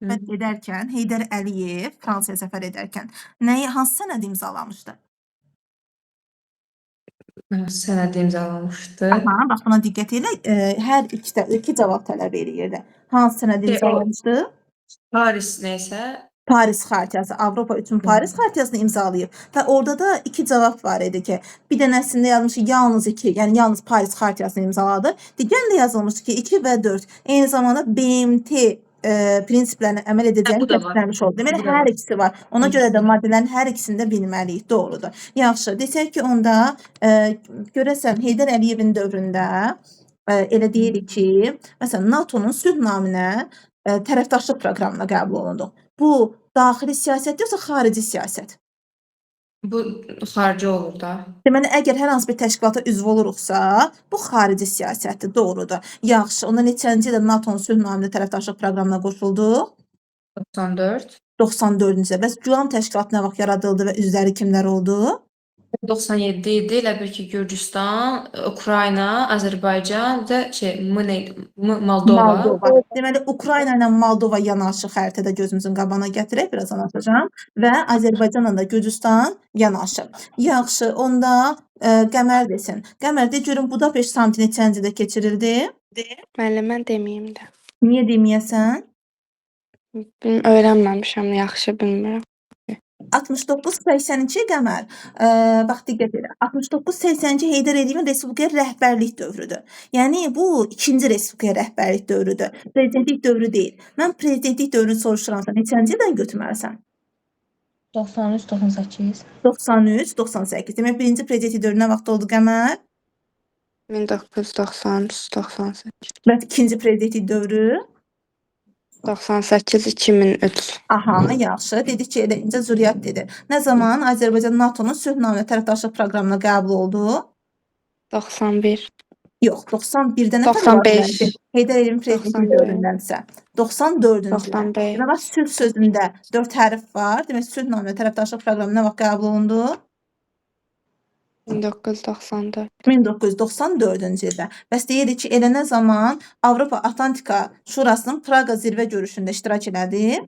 Səfər edərkən Heydər Əliyev Fransaya səfər edərkən nəyi, hansı sənədi imzalamışdı? Sənədi imzalamışdı. Aha, bax buna diqqət elə. Hər iki cavab tələb eləyirdi. Hansı sənədi imzalamışdı? Paris nəysə. Paris Xartiyası, Avropa üçün Paris Xartiyasını imzalayıb və orada da iki cavab var idi ki, bir dənəsində yazmış ki, yalnız 2, yəni yalnız Paris Xartiyasını imzaladı. Digərində yazılmışdı ki, 2 və 4. Eyni zamanda BMT prinsiplərinə əməl edəcəyini bu da var. təsdiqləmiş oldu. Deməli, Bu da hər var. ikisi var. Ona görə də maddələrin hər ikisini də bilməliyik. Doğrudur. Yaxşı, desək ki, onda görəsən Heydər Əliyevin dövründə elə deyirik ki, məsələn, NATO-nun sülh naminə tərəfdaşlıq proqramına qəbul olunduq. Bu daxili siyasət yoxsa xarici siyasət? Bu xarici olur da. Deməli, əgər hər hansı bir təşkilata üzv oluruqsa, bu xarici siyasətdir, doğrudur. Yaxşı, onda neçənci ildə NATO-nun sülh naminə tərəfdaşlıq proqramına qoşulduq? 94. 94-cü ildə. Bəs GUAM təşkilatı nə vaxt yaradıldı və üzvləri kimlər oldu? 97 idi. Elə bil ki, Gürcüstan, Ukrayna, Azərbaycan və M nə idi? M Moldova. Moldova. Deməli, Ukrayna ilə Moldova yanaşı xəritədə gözümüzün qabağına gətirək, biraz anlatacağam. Və Azərbaycanla da Gürcüstan yanaşı. Yaxşı, onda Qəmər desin. Qəmər de görüm Budapeşt samiti neçənci ildə keçirildi? Müəllim, mən deməyim də. Niyə deməyəsən? Öyrənməmişəm, yaxşı bilmirəm. 69-82 Qəmər. Bax diqqət elə. 69-82 Heydər Əliyevin Respublikaya rəhbərlik dövrüdür. Yəni bu ikinci Respublikaya rəhbərlik dövrüdür. Prezidentlik dövrü deyil. Mən prezidentlik dövrünü soruşuramsa neçənci ildən götürməlisən? 93, 98. 93, 98. Demək birinci prezidentlik dövrü nə vaxt oldu Qəmər? 1993, 98. Və ikinci prezidentlik dövrü? 98, 2003. Aha, yaxşı. Dedik ki, elə incə Zuriyyət dedi. Nə zaman Azərbaycan NATO-nun sülh naminə tərəfdaşlıq proqramına qəbul oldu? 91. Yox, 91-də nə fərqi var 95. ki? Heydər Əliyevin prezidentlik 95. dövründənsə. 94-cü ildə. 95. Demək, bax, sülh sözündə 4 hərf var. Demək, sülh naminə tərəfdaşlıq proqramı nə vaxt qəbul olundu? 1994. 1994-cü ildə. Bəs deyirik ki, elə nə zaman Avropa Atlantika Şurasının Praqa zirvə görüşündə iştirak elədi?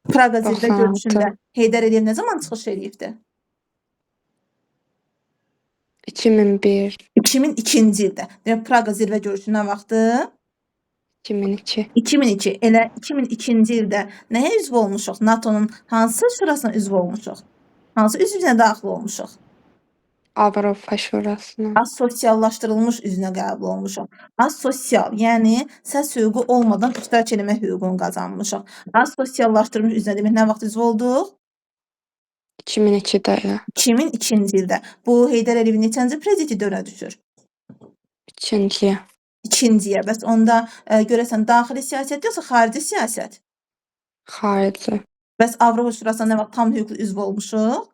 Praqa zirvə 96. görüşündə Heydər Əliyev nə zaman çıxış eləyibdi? 2001. 2002-ci ildə. Demək, Praqa zirvə görüşü nə vaxtı? 2002. 2002. Elə 2002-ci ildə nəyə üzv olmuşuq? NATO-nun hansı şurasına üzv olmuşuq? Hansı üzvünə daxil olmuşuq? Avropa Şurasına. Asosiallaşdırılmış üzvünə qəbul olmuşuq. Asosial, yəni səs hüququ olmadan iştirak eləmə hüququnu qazanmışıq. Asosiallaşdırılmış üzvünə demək nə vaxt üzv olduq? 2002-də elə. 2002-ci ildə. Bu Heydər Əliyevin neçənci prezidenti dövrünə düşür? İkinciyə. İkinciyə. Bəs onda görəsən daxili siyasət yoxsa xarici siyasət? Xarici. Bəs Avropa Şurasına nə vaxt tam hüquqlu üzv olmuşuq?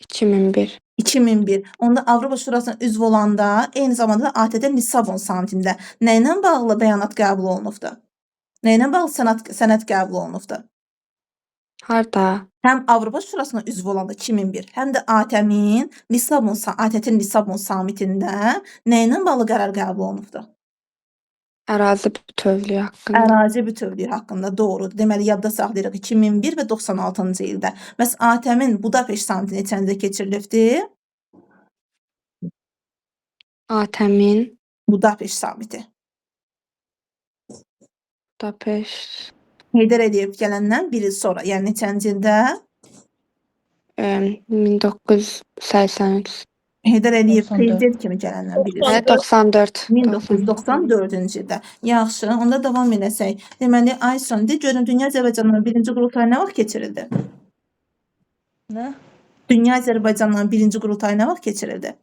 2001. 2001. Onda Avropa Şurasına üzv olanda eyni zamanda da ATƏT Lissabon samitində nə ilə bağlı bəyanat qəbul olunubdu? Nə ilə bağlı sənəd qəbul olunubdu? Harda? Həm Avropa Şurasına üzv olanda 2001, həm də ATƏT-in Lissabon ATƏT-in Lissabon samitində nə ilə bağlı qərar qəbul olunubdu? Ərazi bütövlüyü haqqında. Ərazi bütövlüyü haqqında doğrudur. Deməli, yadda saxlayırıq 2001 və 96-cı ildə. Bəs ATƏM-in Budapeşt samiti neçənci ildə keçirilibdi? ATƏM-in Budapeşt samiti. Budapeşt Heydər Əliyev gələndən bir il sonra, yəni neçənci ildə? 1983. Heydər Əliyev 94. prezident kimi gələndən bir il Hə, sonra. 94. 1994-cü ildə. Yaxşı, onda davam eləsək. Deməli, Aysun, de görüm Dünya Azərbaycanların birinci qurultayı nə vaxt keçirildi? Nə? Dünya Azərbaycanların birinci qurultayı nə vaxt keçirildi?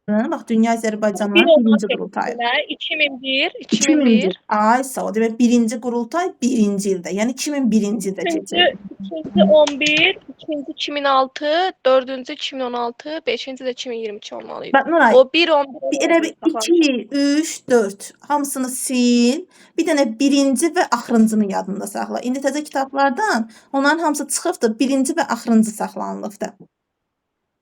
Bax, Dünya Azərbaycanların birinci qurultayı. 2001, 2001. Ay, sağ ol. Demək, birinci qurultay birinci ildə, yəni 2001-ci ildə keçirildi. İkinci 11, ikinci 2006, dördüncü 2016, beşinci də 2022 olmalı idi. Bax, Nuray, O 1, 11 bir, elə bir 2, 3, 4 hamısını sil. Bir dənə birinci və axırıncını yadında saxla. İndi təzə kitablardan onların hamısı çıxıbdır. Birinci və axırıncı saxlanılıbdır.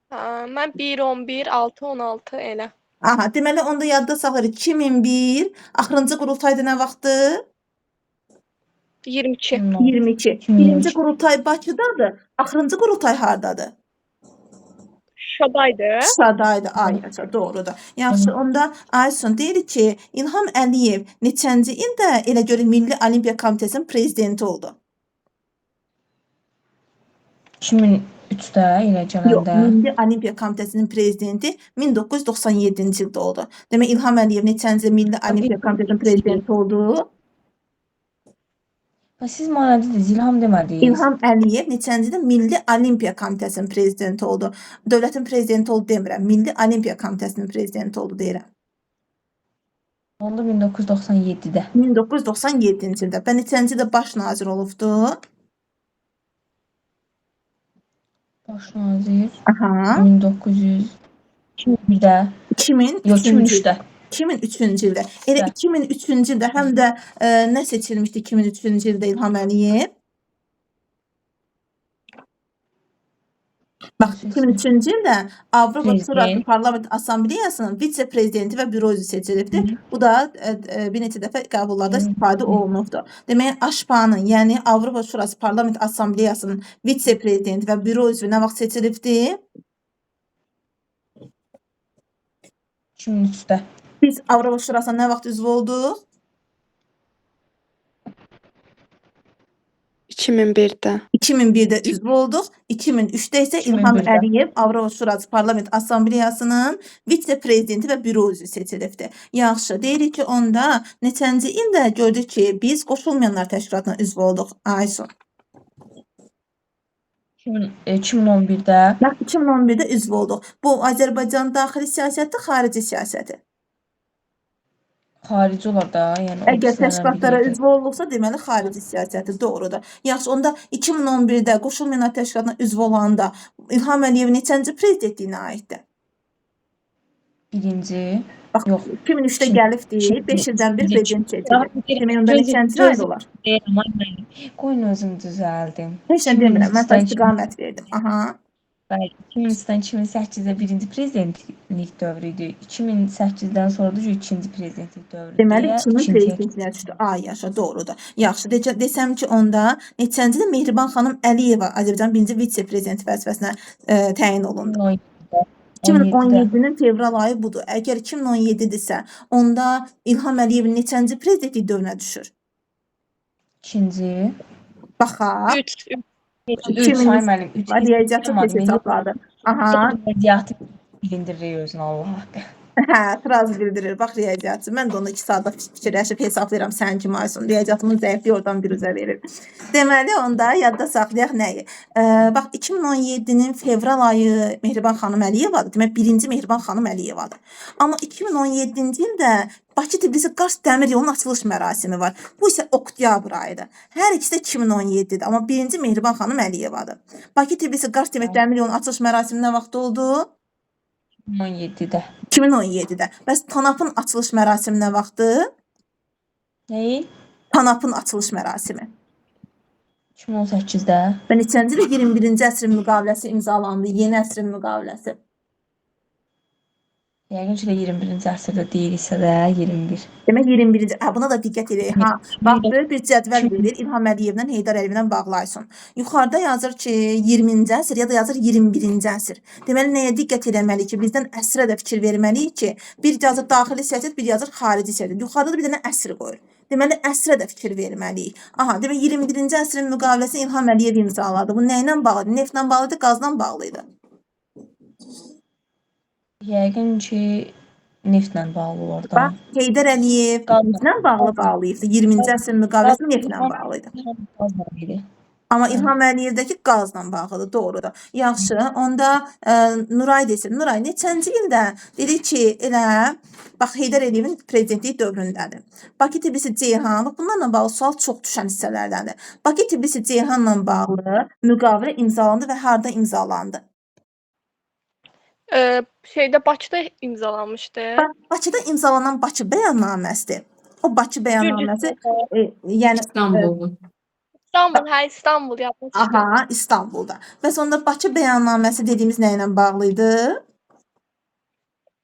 Hə, mən 1, 11, 6, 16 elə. Aha, deməli onda yadda saxlayırıq. 2001 axırıncı qurultayda nə vaxtdır? 22. 22. 2022. Birinci qurultay Bakıdadır. Axırıncı qurultay hardadır? Şuşadaydı. Şuşadaydı. Ay, yaşa, doğrudur. Yaxşı, onda Aysun deyir ki, İlham Əliyev neçənci ildə elə görə Milli Olimpiya Komitəsinin prezidenti oldu? 2003-də elə Yox, gələndə. Milli Olimpiya Komitəsinin prezidenti 1997-ci ildə oldu. Demək İlham Əliyev neçənci ildə Milli Olimpiya Komitəsinin prezidenti oldu? Ha, siz mənə dediniz, İlham demədiniz. İlham Əliyev neçənci ildə Milli Olimpiya Komitəsinin prezidenti oldu? Dövlətin prezidenti oldu demirəm, Milli Olimpiya Komitəsinin prezidenti oldu deyirəm. Onda 1997-də. 1997-ci ildə. Və neçənci ildə baş nazir olubdu? Baş nazir Aha. 1900 2001-də. 2003-cü Yox, 2003-də. 2003-cü ildə. Elə 2003-cü ildə həm də nə seçilmişdi 2003-cü ildə İlham Əliyev? Bax, 2003-cü ildə Avropa Şurası Prezident. Parlament Assambleyasının vitse-prezidenti və büro üzvü seçilibdi. Bu da bir neçə dəfə qəbullarda istifadə olunubdu. Demək, AŞPA-nın, yəni Avropa Şurası Parlament Assambleyasının vitse-prezidenti və büro üzvü nə vaxt seçilibdi? 2003-də. Biz Avropa Şurasına nə vaxt üzv olduq? 2001-də. 2001-də üzv olduq. 2003-də isə İlham 2001-də. Əliyev Avropa Şurası Parlament Assambleyasının vitse-prezidenti və büro üzvü seçilibdi. Yaxşı, deyirik ki, onda neçənci ildə gördük ki, biz Qoşulmayanlar Təşkilatına üzv olduq. Aysun. 2011-də. Bax, 2011-də üzv olduq. Bu Azərbaycan daxili siyasəti, xarici siyasəti. Xarici olar da, yəni o Əgər ikisindən təşkilatlara biri idi. üzv olduqsa, deməli xarici siyasəti doğrudur. Yaxşı, onda 2011-də Qoşulmayanlar Təşkilatına üzv olanda İlham Əliyev neçənci prezidentliyinə aiddir? Birinci. Bax, Yox. 2003-də İkinci. gəlibdi, İkinci. 5 ildən bir İkinci. prezident seçilir. Demək onda neçənci aid olar? Deyirəm, ay mənim. Qoyun özüm düzəldim. Heç nə demirəm, mən 2003-dən sənə istiqamət verdim. Aha. Bəli, 2003-dən 2008-ə birinci prezidentlik dövrü idi. 2008-dən sonra da ikinci prezidentlik dövrü Deməli deyə 2000 ikinciyə prezidentliyinə düşdü. Ay yaşa, doğrudur. Yaxşı, desəm ki, onda neçənci ildə Mehriban xanım Əliyeva Azərbaycanın birinci vitse-prezidenti vəzifəsinə təyin olundu? 2017-də. 2017-nin fevral ayı budur. Əgər 2017-dirsə, onda İlham Əliyevin neçənci prezidentlik dövrünə düşür? İkinci. Baxaq. 3. 3 2000 ay müəllim, 3 Riyaziyyatı tez hesabladı. Aha. Riyaziyyatı bilindirir özünü Allah haqqı. Hə, etiraz bildirir. Bax riyaziyyatçı. Mən də onu 2 saatda fikirləşib hesablayıram sənin kimi Aysun. Riyaziyyatımın zəifliyi oradan biruzə verir. Deməli onda yadda saxlayaq nəyi? Bax 2017-nin fevral ayı Mehriban xanım Əliyevadır. Demək birinci Mehriban xanım Əliyevadır. Amma 2017-ci ildə Bakı-Tbilisi-Qars dəmir yolunun açılış mərasimi var. Bu isə oktyabr ayıdır. Hər ikisi də 2017-dir, amma birinci Mehriban xanım Əliyevadır. Bakı-Tbilisi-Qars demək dəmir yolunun açılış mərasimi nə vaxt oldu? 2017-də. 2017-də. Bəs TANAP-ın açılış mərasimi nə vaxtdır? Nəyi? TANAP-ın açılış mərasimi. 2018-də. Və neçənci ildə 21-ci əsrin müqaviləsi imzalandı? Yeni əsrin müqaviləsi. Yəqin ki də 21-ci əsrdə deyilsə də 21. Demək 21-ci. Hə, buna da diqqət edək. Ha, bax böyük bir cədvəl verir İlham Əliyevlə Heydər Əliyevlə bağlaysın. Yuxarıda yazır ki, 20-ci əsr ya da yazır 21-ci əsr. Deməli nəyə diqqət eləməliyik ki, bizdən əsrə də fikir verməliyik ki, bir yazır daxili siyasət, bir yazır xarici siyasət. Yuxarıda da bir dənə əsr qoyur. Deməli əsrə də fikir verməliyik. Aha, demək 21-ci əsrin müqaviləsini İlham Əliyev imzaladı. Bu nə ilə bağlı idi? Neftlə bağlı idi, qazla bağlı idi. Yəqin ki neftlə bağlı olar da. Bax, Heydər Əliyev Qazla. neftlə bağlı bağlayıbdı. 20-ci əsrin müqaviləsi neftlə bağlı idi. Qazla idi. Amma Hə. İlham Əliyevdəki qazla bağlıdır, doğrudur. Yaxşı, onda Nuray desin. Nuray neçənci ildə dedi ki, elə bax Heydər Əliyevin prezidentlik dövründədir. Bakı-Tbilisi-Ceyhan, bax bunlarla bağlı sual çox düşən hissələrdəndir. Bakı-Tbilisi-Ceyhanla bağlı müqavilə imzalandı və harda imzalandı? Şeydə Bakıda imzalanmışdı. Bax, Bakıda imzalanan Bakı bəyannaməsidir. O Bakı bəyannaməsi, Gürcüstanda. yəni İstanbul'da. İstanbul, hə İstanbul yadıma düşdü. Aha, İstanbulda. Bəs onda Bakı bəyannaməsi dediyimiz nə ilə bağlı idi?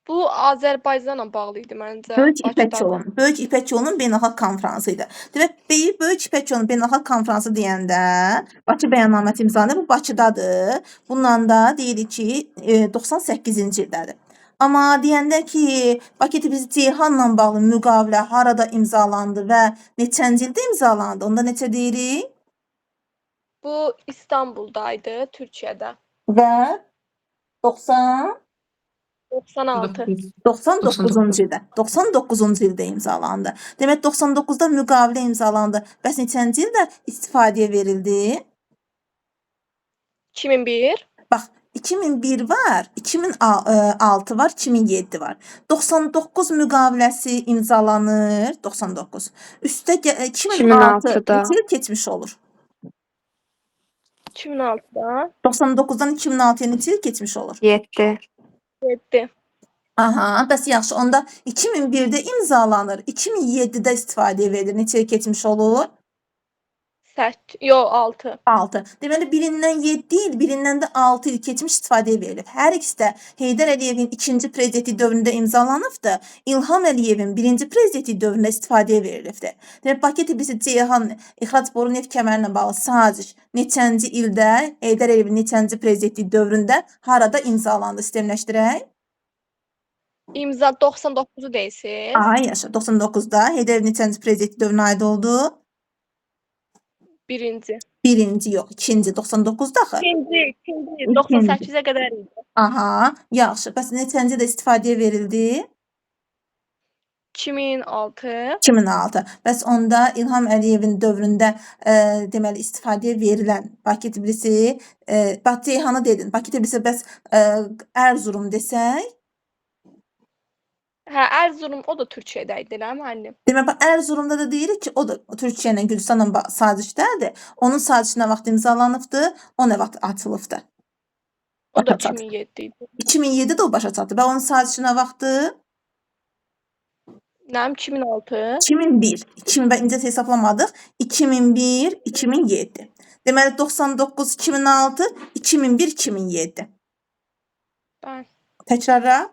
Bu Azərbaycanla bağlı idi məncə. Böyük İpək Bakıdadır. Yolunun, Böyük İpək Yolunun beynəlxalq konfransı idi. Demək, Böyük İpək Yolunun beynəlxalq konfransı deyəndə Bakı bəyannaməsi imzalandı. Bu Bakıdadır. Bununla da deyirik ki, 98-ci ildədir. Amma deyəndə ki, Bakı Tbilisi Ceyhanla bağlı müqavilə harada imzalandı və neçənci ildə imzalandı? Onda neçə deyirik? Bu İstanbuldaydı, Türkiyədə. Və 90 96. 99-cu ildə. 99-cu ildə imzalandı. Demək 99-da müqavilə imzalandı. Bəs neçənci ildə istifadəyə verildi? 2001. Bax, 2001 var, 2006 var, 2007 var. 99 müqaviləsi imzalanır, 99. Üstə 2006 2006-da. neçə il keçmiş olur? 2006-da 99-dan 2006-ya neçə il keçmiş olur? 7. 7. Aha, bəs yaxşı. Onda 2001-də imzalanır, 2007-də istifadəyə verilir. Neçə il keçmiş olur? 8, yox 6. 6. Deməli birindən 7 il, birindən də 6 il keçmiş istifadəyə verilib. Hər ikisi də Heydər Əliyevin ikinci prezidentlik dövründə imzalanıbdı. İlham Əliyevin birinci prezidentlik dövründə istifadəyə verilibdi. Demək, Bakı Tbilisi Ceyhan ixrac boru neft kəməri ilə bağlı saziş neçənci ildə Heydər Əliyevin neçənci prezidentlik dövründə harada imzalandı? Sistemləşdirək. İmza 99-u deyirsiz. Ay yaşa, 99-da Heydər Əliyev neçənci prezidentlik dövrünə aid oldu? Birinci. Birinci yox, ikinci 99-da axı. İkinci, ikinci İkinci. 98-ə qədər idi. Aha, yaxşı. Bəs neçənci ildə istifadəyə verildi? 2006. 2006. Bəs onda İlham Əliyevin dövründə deməli istifadəyə verilən Bakı Tbilisi, bax Ceyhanı dedin. Bakı Tbilisi bəs Erzurum desək, Hə, Erzurum o da Türkiyədə idi, nə müəllim? demək bax Erzurumda da deyirik ki, o da Türkiyə ilə Gürcüstanla sazişdədir. Onun sazişi nə vaxt imzalanıbdı, o nə vaxt açılıbdı? O da Başa çatdı. 2007 idi. 2007-də o başa çatdı. Və onun sazişi nə vaxtdı? Nəm 2006. 2001. 2000 və incə hesaplamadıq. 2001, 2007. Deməli 99, 2006, 2001, 2007. Bəli. Təkrarla.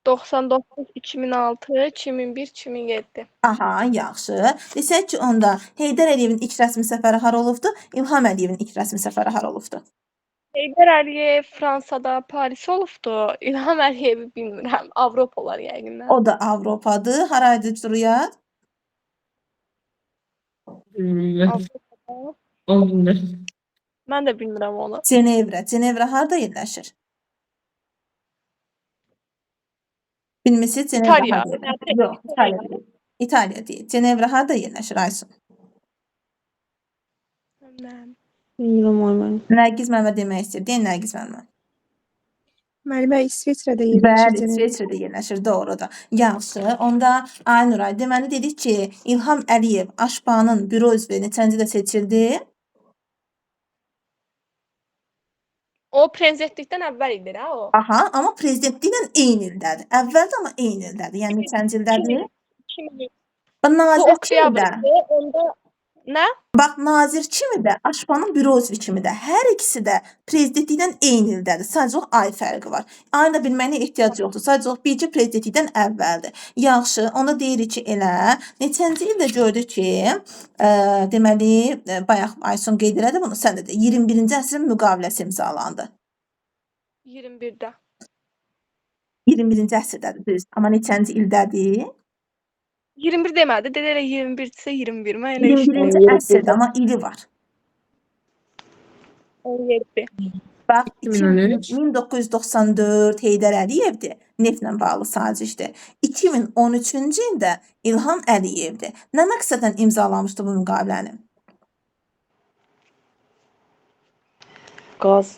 99, 2006, 2001, 2007. Aha, yaxşı. Desək ki, onda Heydər Əliyevin ilk rəsmi səfəri hara olubdu? İlham Əliyevin ilk rəsmi səfəri hara olubdu? Heydər Əliyev Fransada, Paris olubdu. İlham Əliyevi bilmirəm. Avropa olar yəqin. O da Avropadır. Haraydı Züriyad? Bilmirəm. Avropada. Onu bilmirəm. Mən də bilmirəm onu. Cenevrə. Cenevrə harda yerləşir? Bilmirsiz, Cenevrə İtaliya. harda yerləşir? Yox, İtaliya deyil. İtaliya deyil. Cenevrə harda yerləşir Aysun? Nə? Bilmirəm oy müəllim. Nərgiz müəllimə demək istəyir. Deyin Nərgiz müəllimə. Müəllimə İsveçrədə yerləşir Bəli, Cenevra. İsveçrədə yerləşir, doğrudur. Yaxşı, onda Aynur ay, deməli dedik ki, İlham Əliyev AŞPA-nın büro üzvü neçənci ildə seçildi? O prezidentlikdən əvvəl idi ra o. Aha, amma prezidentliklə eyni ildədir. Əvvəldir, amma eyni ildədir. Yəni neçənci ildədir? 2000. Bax, Bu nazir kimi də, oktyabr idi. Onda nə? bax, nazir kimi də, AŞPA-nın büro üzvü kimi də, hər ikisi də prezidentliklə eyni ildədir. Sadəcə olaraq ay fərqi var. Ayını da bilməyinə ehtiyac yoxdur. Sadəcə olaraq bircə prezidentlikdən əvvəldir. Yaxşı, onda deyirik ki, elə neçənci ildə gördük ki, deməli, bayaq Aysun qeyd elədi bunu, sən də de, 21-ci əsrin müqaviləsi imzalandı. 21-də. 21-ci əsrdədir, düz. Amma neçənci ildədir? 21 demədi. Dedi elə 21-dirsə 21. Mən elə eşitdim. 21-ci əsrdə, amma ili var. 17. Bax, 2013. 1994 Heydər Əliyevdir, neftlə bağlı sazişdir. 2013-cü ildə İlham Əliyevdir. Nə məqsədlə imzalamışdı bu müqaviləni? Qaz.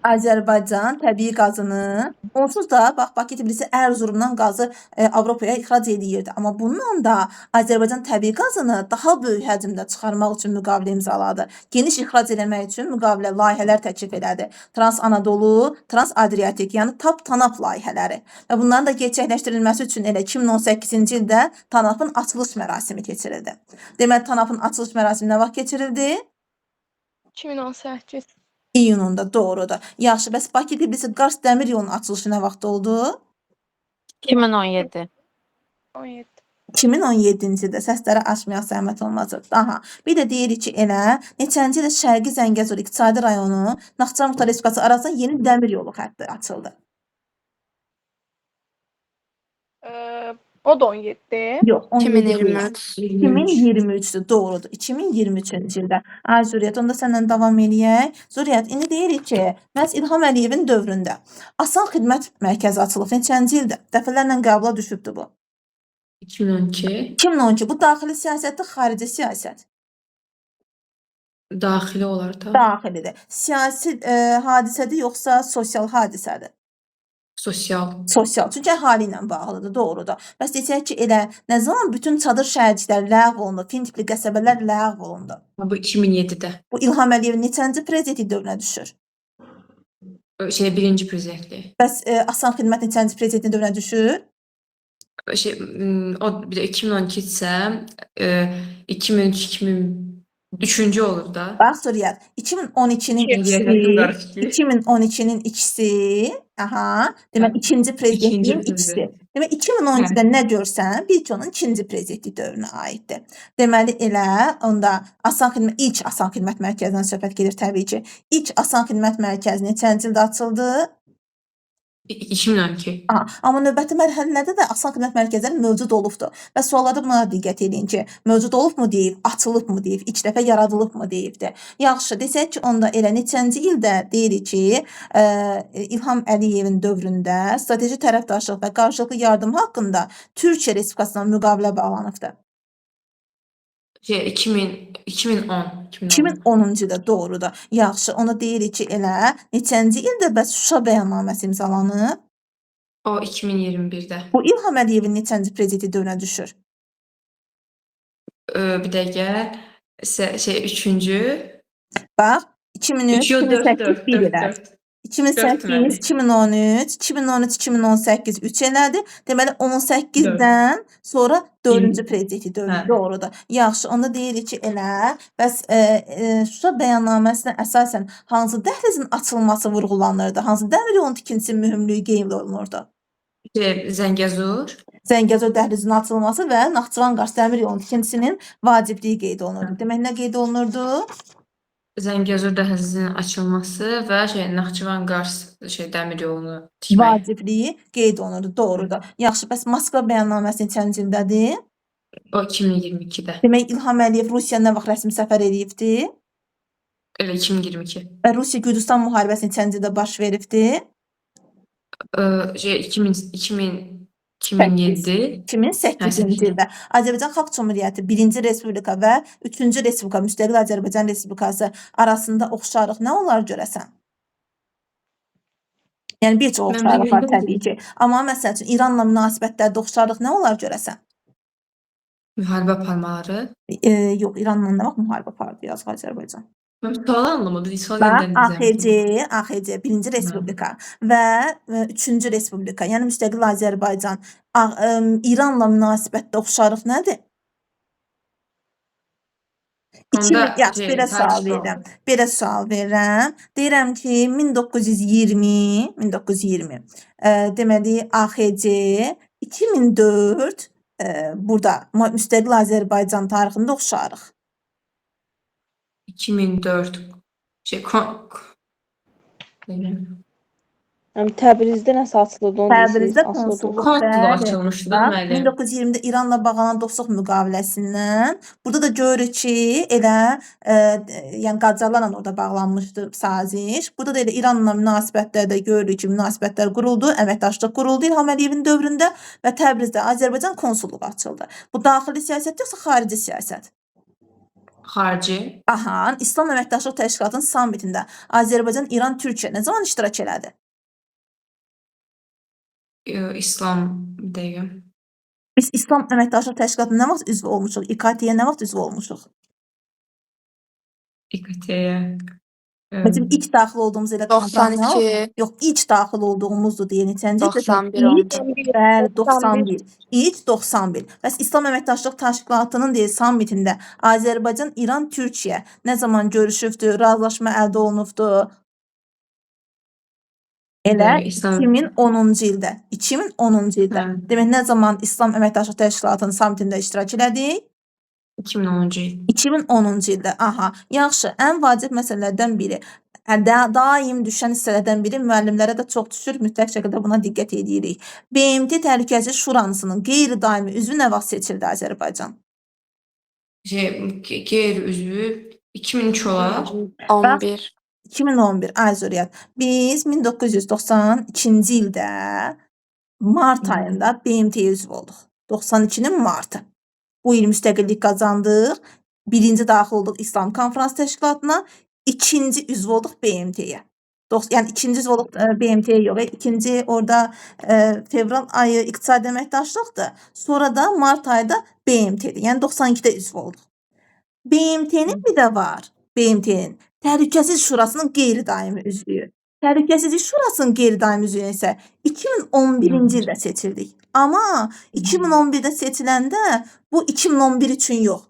Azərbaycan təbii qazını onsuz da bax Bakı Tbilisi Ərzurumdan qazı Avropaya ixrac eləyirdi. Amma bununla da Azərbaycan təbii qazını daha böyük həcmdə çıxarmaq üçün müqavilə imzaladı. Geniş ixrac eləmək üçün müqavilə layihələr təklif elədi. Trans Anadolu, Trans Adriatik, yəni TAP TANAP layihələri və bunların da gerçəkləşdirilməsi üçün elə 2018-ci ildə TANAP-ın açılış mərasimi keçirildi. Deməli TANAP-ın açılış mərasimi nə vaxt keçirildi? 2018. İyununda, doğrudur. Yaxşı, bəs Bakı-Tbilisi-Qars dəmir yolunun açılışı nə vaxt oldu? 2017. 17. 2017-ci ildə səsləri açmayaq zəhmət olmasa. Aha. Bir də deyirik ki, elə neçənci ildə Şərqi Zəngəzur İqtisadi Rayonu Naxçıvan Muxtar Respublikası arasında yeni dəmir yolu xətti açıldı. O da 17. Yox, 17 deyil. 2023. 2023-dür, doğrudur. 2023-cü ildə. Ay Zuriyyət, onda səndən davam eləyək. Zuriyyət, indi deyirik ki, məhz İlham Əliyevin dövründə Asan Xidmət Mərkəzi açılıb. Neçənci ildə? Dəfələrlə qəbula düşübdür bu. 2012. 2012. Bu daxili siyasətdir, xarici siyasət. Daxili olar da. Daxilidir. Siyasi hadisədir yoxsa sosial hadisədir? Sosial. Sosial. Çünki əhali ilə bağlıdır, doğrudur. Bəs desək ki, elə nə zaman bütün çadır şəhərcikləri ləğv olundu, fin tipli qəsəbələr ləğv olundu? Bu 2007-də. Bu İlham Əliyevin neçənci prezidentlik dövrünə düşür? Şey, birinci prezidentlik. Bəs Asan Xidmət neçənci prezidentlik dövrünə düşür? Şey, o bir də 2012 isə 2003 2003-cü olur da. Bax Suriyyət, 2012-nin ikisi, 2012-nin ikisi, aha, demək ikinci prezidentliyin ikisi. Demək 2012-də nə görsən, bil ki, onun ikinci prezidentlik dövrünə aiddir. Deməli elə onda Asan Xidmət ilk Asan Xidmət Mərkəzindən söhbət gedir təbii ki. İlk Asan Xidmət Mərkəzi neçənci ildə açıldı? 2012. Aha, amma növbəti mərhələlərdə də asan xidmət mərkəzləri mövcud olubdur. Və suallarda buna da diqqət edin ki, mövcud olubmu deyib, açılıbmı deyib, ilk dəfə yaradılıbmı deyibdir. Yaxşı, desək ki, onda elə neçənci ildə deyirik ki, İlham Əliyevin dövründə strateji tərəfdaşlıq və qarşılıqlı yardım haqqında Türkiyə Respublikasına müqavilə bağlanıbdır. Şey, 2000, 2010. 2010-cu ildə, doğrudur. Yaxşı, ona deyirik ki, elə neçənci ildə bəs Şuşa bəyannaməsi imzalanıb? O 2021-də. Bu İlham Əliyevin neçənci prezidenti dövrünə düşür? Bir dəqiqə. Şey, üçüncü. Bax, 2003, 3, yox, 4, 2008 4, 1 4, elədi. 4. 2008, deməli. 2013, 2013, 2018 3 elədi. Deməli 18-dən sonra 4-cü prezidenti dövrü Hə. doğrudur. Yaxşı, onda deyirik ki, elə bəs Şuşa bəyannaməsinə əsasən hansı dəhlizin açılması vurğulanırdı? Hansı dəmir yolunun tikintisi mühümlüyü qeyd olunurdu? Şey, Zəngəzur. Zəngəzur dəhlizinin açılması və Naxçıvan-Qars dəmir yolunun tikintisinin vacibliyi qeyd olunurdu. Demək nə qeyd olunurdu? Zəngəzur dəhlizinin açılması və şey Naxçıvan-Qars şey dəmir yolunu tikmək. Vacibliyi qeyd olunurdu. Doğrudur. Yaxşı, bəs Moskva bəyannaməsi neçənci ildədir? O 2022-də. Demək İlham Əliyev Rusiyaya nə vaxt rəsmi səfər eləyibdi? Elə 2022. Və Rusiya-Gürcüstan müharibəsi neçənci ildə baş veribdi? Şey 2000 2000 2007. 2008-ci ildə Azərbaycan Xalq Cümhuriyyəti 1-ci Respublika və 3-cü Respublika, Müstəqil Azərbaycan Respublikası arasında oxşarlıq nə olar görəsən? Yəni bir çox Mən oxşarlıq var bilmirəm. təbii ki. Amma məsəl üçün İranla münasibətlərdə oxşarlıq nə olar görəsən? Müharibə aparmaları. Yox, İranla nə vaxt müharibə apardı yazıq Azərbaycan? Mən sualı anlamadım. Sual Bax, yenidən AXC, düzəltdim. AXC 1-ci Respublika və 3-cü Respublika, yəni müstəqil Azərbaycan İranla münasibətdə oxşarlıq nədir? Onda yaxşı, şey, belə sual tarixçi verirəm. Belə sual verirəm. Deyirəm ki, 1920, deməli AXC 2004 burada müstəqil Azərbaycan tarixində oxşarıq. 2004 şey kon Bilmirəm. Yəni Təbrizdə nəsə açılırdı, onu deyirsiniz, Təbrizdə açılırdı. konsulluq, Konsulluq bəli. açılmışdı da Bax, müəllim. 1920-də İranla bağlanan dostluq müqaviləsindən burada da görürük ki, elə yəni Qacarlarla orada bağlanmışdı saziş. Burada da elə İranla münasibətlərdə görürük ki, münasibətlər quruldu, əməkdaşlıq quruldu İlham Əliyevin dövründə və Təbrizdə Azərbaycan konsulluğu açıldı. Bu daxili siyasət yoxsa xarici siyasət? Xarici. Aha, İslam Əməkdaşlıq Təşkilatının sammitində Azərbaycan, İran, Türkiyə nə zaman iştirak elədi? İslam bir dəqiqə. Biz İslam Əməkdaşlıq Təşkilatına nə vaxt üzv olmuşuq? İKT-yə nə vaxt üzv olmuşuq? İKT-yə. Bizim ilk daxil olduğumuz elə konfrans nə oldu? 92, Yox, ilk daxil olduğumuzdur deyə neçənci ildə? 91 İlk, oldu. bəli, 91. İlk 91. Bəs İslam Əməkdaşlıq Təşkilatının deyə sammitində Azərbaycan, İran, Türkiyə nə zaman görüşübdür, razılaşma əldə olunubdur? Elə İslam 2010-cu ildə. 2010-cu ildə. Hə. Demək, nə zaman İslam Əməkdaşlıq Təşkilatının samitində iştirak elədik? 2010-cu il. 2010-cu ildə. Aha, yaxşı. Ən vacib məsələlərdən biri, daim düşən hissələrdən biri müəllimlərə də çox düşür, mütləq şəkildə buna diqqət edirik. BMT Təhlükəsizlik Şurasının qeyri-daimi üzvü nə vaxt seçildi Azərbaycan? Şey, qeyri-üzvü 2003 olar. 11. 2011, ay Zürriyyət. Biz 1992-ci ildə mart ayında BMT-yə üzv olduq. 92-nin martı. Bu il müstəqillik qazandıq. Birinci daxil olduq İslam Konfrans Təşkilatına, ikinci üzv olduq BMT-yə. Yəni ikinci üzv olduq BMT-yə yox, ikinci orada fevral ayı iqtisadi əməkdaşlıqdır. Sonra da mart ayı da BMT-dir. Yəni 92-də üzv olduq. BMT-nin bir də var. BMT-nin Təhlükəsizlik Şurasının qeyri-daimi üzvüyü. Təhlükəsizlik Şurasının qeyri-daimi üzvü isə 2011-ci ildə seçildik. Amma 2011-də seçiləndə bu 2011 üçün yox.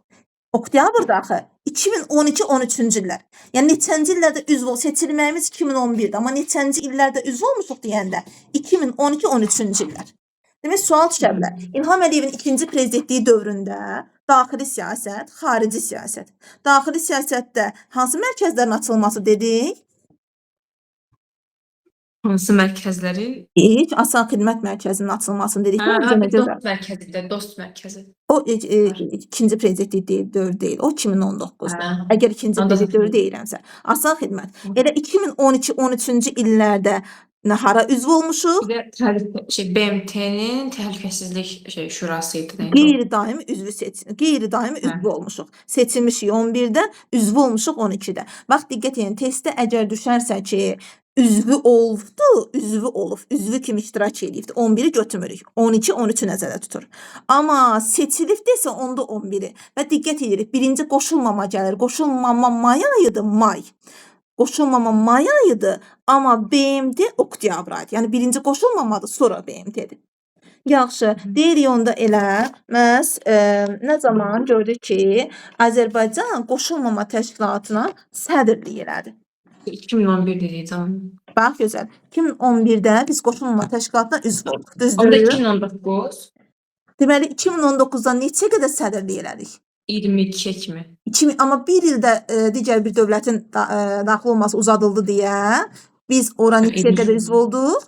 Oktyabrda axı 2012-13-cü illər. Yəni neçənci illərdə üzv ol seçilməyimiz 2011-də, amma neçənci illərdə üzv olmuşuq deyəndə 2012-13-cü illər. Demək sual düşə bilər. İlham Əliyevin ikinci prezidentliyi dövründə daxili siyasət, xarici siyasət. Daxili siyasətdə hansı mərkəzlərin açılması dedik? Hansı mərkəzlərin? İlk Asan Xidmət Mərkəzinin açılmasını dedik. Hə, Necə, necə? dost mərkəzi də, dost mərkəzi. O ikinci prezidentlik deyil, dövr deyil. O 2019-da. Hə. Əgər ikinci Onda prezident dövrü deyirəmsə, Asan Xidmət. Elə 2012-13-cü illərdə nə hara üzv olmuşuq? Bir də BMT-nin Təhlükəsizlik şey şurası idi, nə idi o? Qeyri-daimi üzvü seçin, qeyri-daimi Hə. üzvü olmuşuq. Seçilmişik 11-də, üzvü olmuşuq 12-də. Bax diqqət edin, testdə əgər düşərsə ki, üzvü olubdu, üzvü olub, üzvü kimi iştirak eləyibdi. 11-i götürmürük. 12, 13-ü nəzərdə tutur. Amma seçilib desə onda 11-i. Və diqqət edirik, birinci qoşulmama gəlir. Qoşulmama may ayıdır, may. Qoşulmama may ayıdır, amma BMT oktyabr ayıdır. Yəni birinci qoşulmamadır, sonra BMT-dir. Yaxşı, deyirik onda elə məhz nə zaman gördük ki, Azərbaycan Qoşulmama Təşkilatına sədrlik elədi. 2011 dedik tamam. Bax gözəl. 2011-də biz Qoşulmama Təşkilatına üzv olduq, Onda düzdür? 2019 Deməli 2019-dan neçə qədər sədrlik elədik? 22 kimi. 2000, amma bir ildə digər bir dövlətin daxil olması uzadıldı deyə biz ora neçəyə qədər üzv olduq?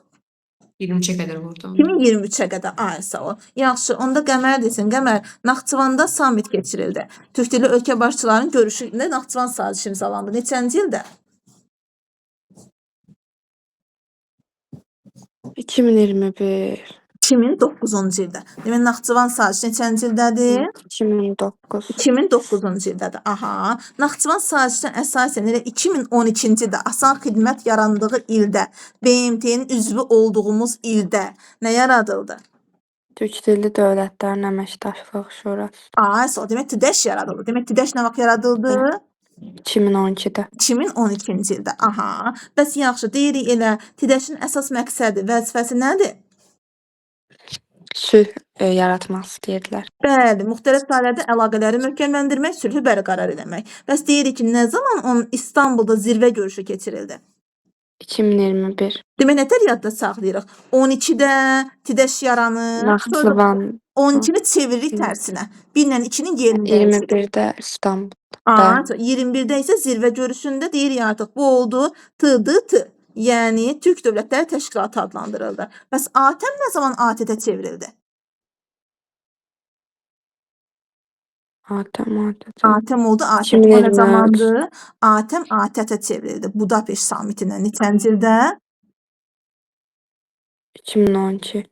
23-ə qədər oldu. 2023-ə qədər. Ay, sağ ol. Yaxşı, onda Qəmər desin. Qəmər, Naxçıvanda samit keçirildi. Türk dilli ölkə başçılarının görüşündə Naxçıvan sazişi imzalandı. Neçənci ildə? 2021. 2009-cu ildə. Demək Naxçıvan sazişi neçənci ildədir? 2009. 2009-cu ildədir. Aha. Naxçıvan sazişinə əsasən elə 2012-ci ildə Asan Xidmət yarandığı ildə, BMT-nin üzvü olduğumuz ildə nə yaradıldı? Türk Dilli Dövlətlərin Əməkdaşlıq Şurası. Ay, sağ ol. Demək TİDƏŞ yaradıldı. Demək TİDƏŞ nə vaxt yaradıldı? 2012-də. 2012-ci ildə. Aha. Bəs yaxşı, deyirik elə TİDƏŞ-in əsas məqsədi, vəzifəsi nədir? Sülh yaratmaq istəyirdilər. Bəli, müxtəlif sahələrdə əlaqələri möhkəmləndirmək, sülhü bərqərar eləmək. Bəs deyirik ki, nə zaman onun İstanbulda zirvə görüşü keçirildi? 2021. Demək, nətər yadda saxlayırıq? 12-də TİDƏŞ yaranır. Sonra Naxçıvan 12-ni çeviririk tərsinə. 1 ilə 2-nin yerini dəyişirik. 21-də İstanbulda. Aa, 21-də isə zirvə görüşündə deyirik artıq bu oldu TDT. Yəni Türk Dövlətləri Təşkilatı adlandırıldı. Bəs ATƏM nə zaman ATƏT-ə çevrildi? ATƏM, ATƏT. ATƏM oldu. ATƏT o nə 2023. zamandır? ATƏM ATƏT-ə çevrildi. Budapeşt samitindən neçənci ildə? 2012.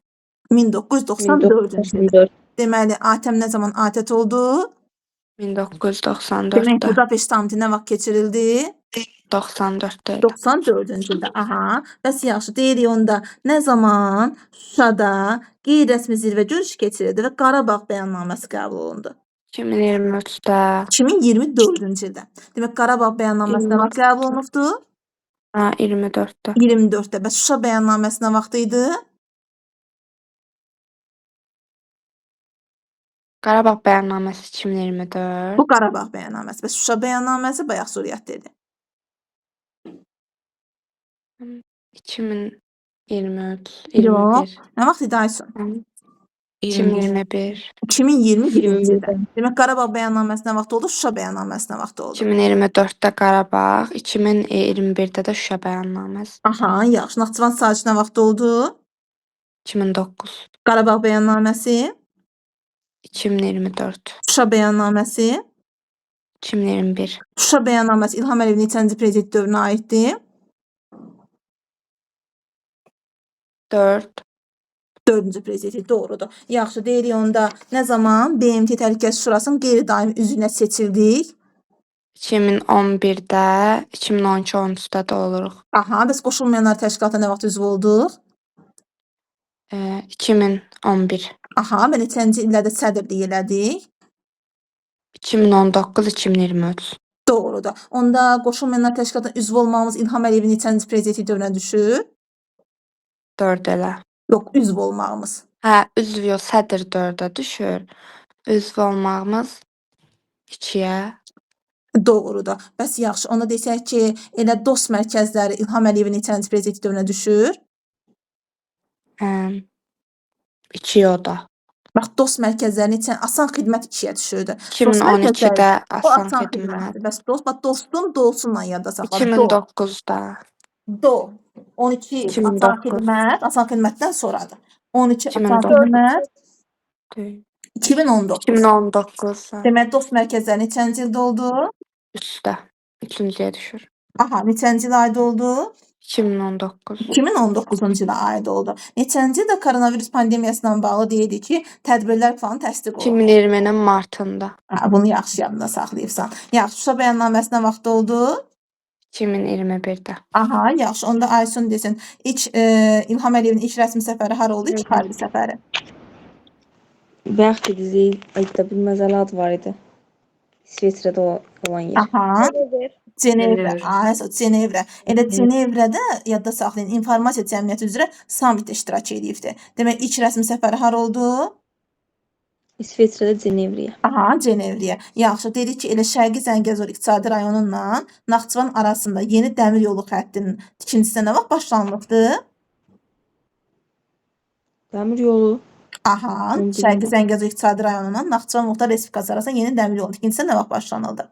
1994-cü ildə. Deməli, ATƏM nə zaman ATƏT oldu? 1994-də. Demək, Budapeşt samiti nə vaxt keçirildi? 94-də. 94-cü ildə. Aha. Bəs yaxşı, deyirik onda nə zaman Şuşada qeyri-rəsmi zirvə görüşü keçirildi və Qarabağ bəyannaməsi qəbul olundu? 2023-də. 2024-cü ildə. Demək, Qarabağ bəyannaməsi nə vaxt qəbul olunubdu? Ha, 24-də. 24-də. Bəs Şuşa bəyannaməsi nə vaxt idi? Qarabağ bəyannaməsi 2024. Bu Qarabağ bəyannaməsi. Bəs Şuşa bəyannaməsi bayaq Suriyyət dedi. 2000 23, Yox. 21. Nə vaxt idi Aysun? 21. 2021. 2021-ci ildə. Demək Qarabağ bəyannaməsi nə vaxt oldu? Şuşa bəyannaməsi nə vaxt oldu? 2024-də Qarabağ, 2021-də də Şuşa bəyannaməsi. Aha, yaxşı. Naxçıvan sazişi nə vaxt oldu? 2009, Qarabağ bəyannaməsi, 2024, Şuşa bəyannaməsi. 2021. Şuşa bəyannaməsi İlham Əliyevin neçənci prezident dövrünə aiddir? 4, 4-cü prezidenti, doğrudur. Yaxşı, deyirik onda nə zaman BMT Təhlükəsizlik Şurasının qeyri-daimi üzvünə seçildik? 2011-də, 2012-13-də də oluruq. Aha, bəs Qoşulmayanlar Təşkilatına nə vaxt üzv olduq? 2011, Aha, və neçənci illərdə sədrlik elədik? 2019, 2023. Doğrudur. Onda Qoşulmayanlar Təşkilatına üzv olmağımız İlham Əliyevin neçənci prezidentlik dövrünə düşür? 4 elə. Yox, üzv olmağımız. Hə, üzv yox, sədr 4-ə düşür. Üzv olmağımız 2-yə. Doğrudur. Bəs yaxşı, onda desək ki, elə DOST mərkəzləri İlham Əliyevin neçənci prezidentlik dövrünə düşür? 2-yə o da. Bax, DOST mərkəzləri neçə asan xidmət 2-yə düşürdü. DOST mərkəzləri 2012-də o asan asan xidmət. xidmətdir. Bəs DOST, bax DOST-un dosunla yadda saxla. Do, 2009-da. do. 12 asan 2009. xidmət, asan xidmətdən sonradır. 12 asan 2009. xidmət 2019. 2019. Deməli DOST mərkəzləri neçənci ildə oldu? 3-də. 3-cüyə düşür. Aha, neçənci ilə aid oldu? 2019. 2019-cu ilə aid oldu. Neçənci ildə koronavirus pandemiyasına bağlı deyildi ki, tədbirlər planı təsdiq olundu. 2020-nin martında. Ha, bunu yaxşı yadında saxlayıbsan. Yaxşı, Şuşa bəyannaməsi nə vaxt oldu? 2021-də. Aha, yaxşı. Onda Aysun desin. İlk İlham Əliyevin ilk rəsmi səfəri hara oldu? İlk xarici səfəri. Bayaq dediniz, ayda bir məzəli ad var idi. İsveçrədə olan yer. Aha. Cenevr. Cenevrə. Cenevr. Ay, Cenevrə. Elə Cenevrədə yadda saxlayın, informasiya cəmiyyəti üzrə sammitdə iştirak eləyibdi. Demək, ilk rəsmi səfəri hara oldu? İsveçrədə Cenevriyə. Aha, Cenevrəyə. Yaxşı, dedik ki, elə Şərqi Zəngəzur iqtisadi rayonunla Naxçıvan arasında yeni dəmir yolu xəttinin tikintisinə nə vaxt başlanılıbdı? Dəmir yolu. Aha, Onu Şərqi bilmirəm. Zəngəzur iqtisadi rayonundan Naxçıvan Muxtar Respublikası arasında yeni dəmir yolu tikintisinə nə vaxt başlanıldı?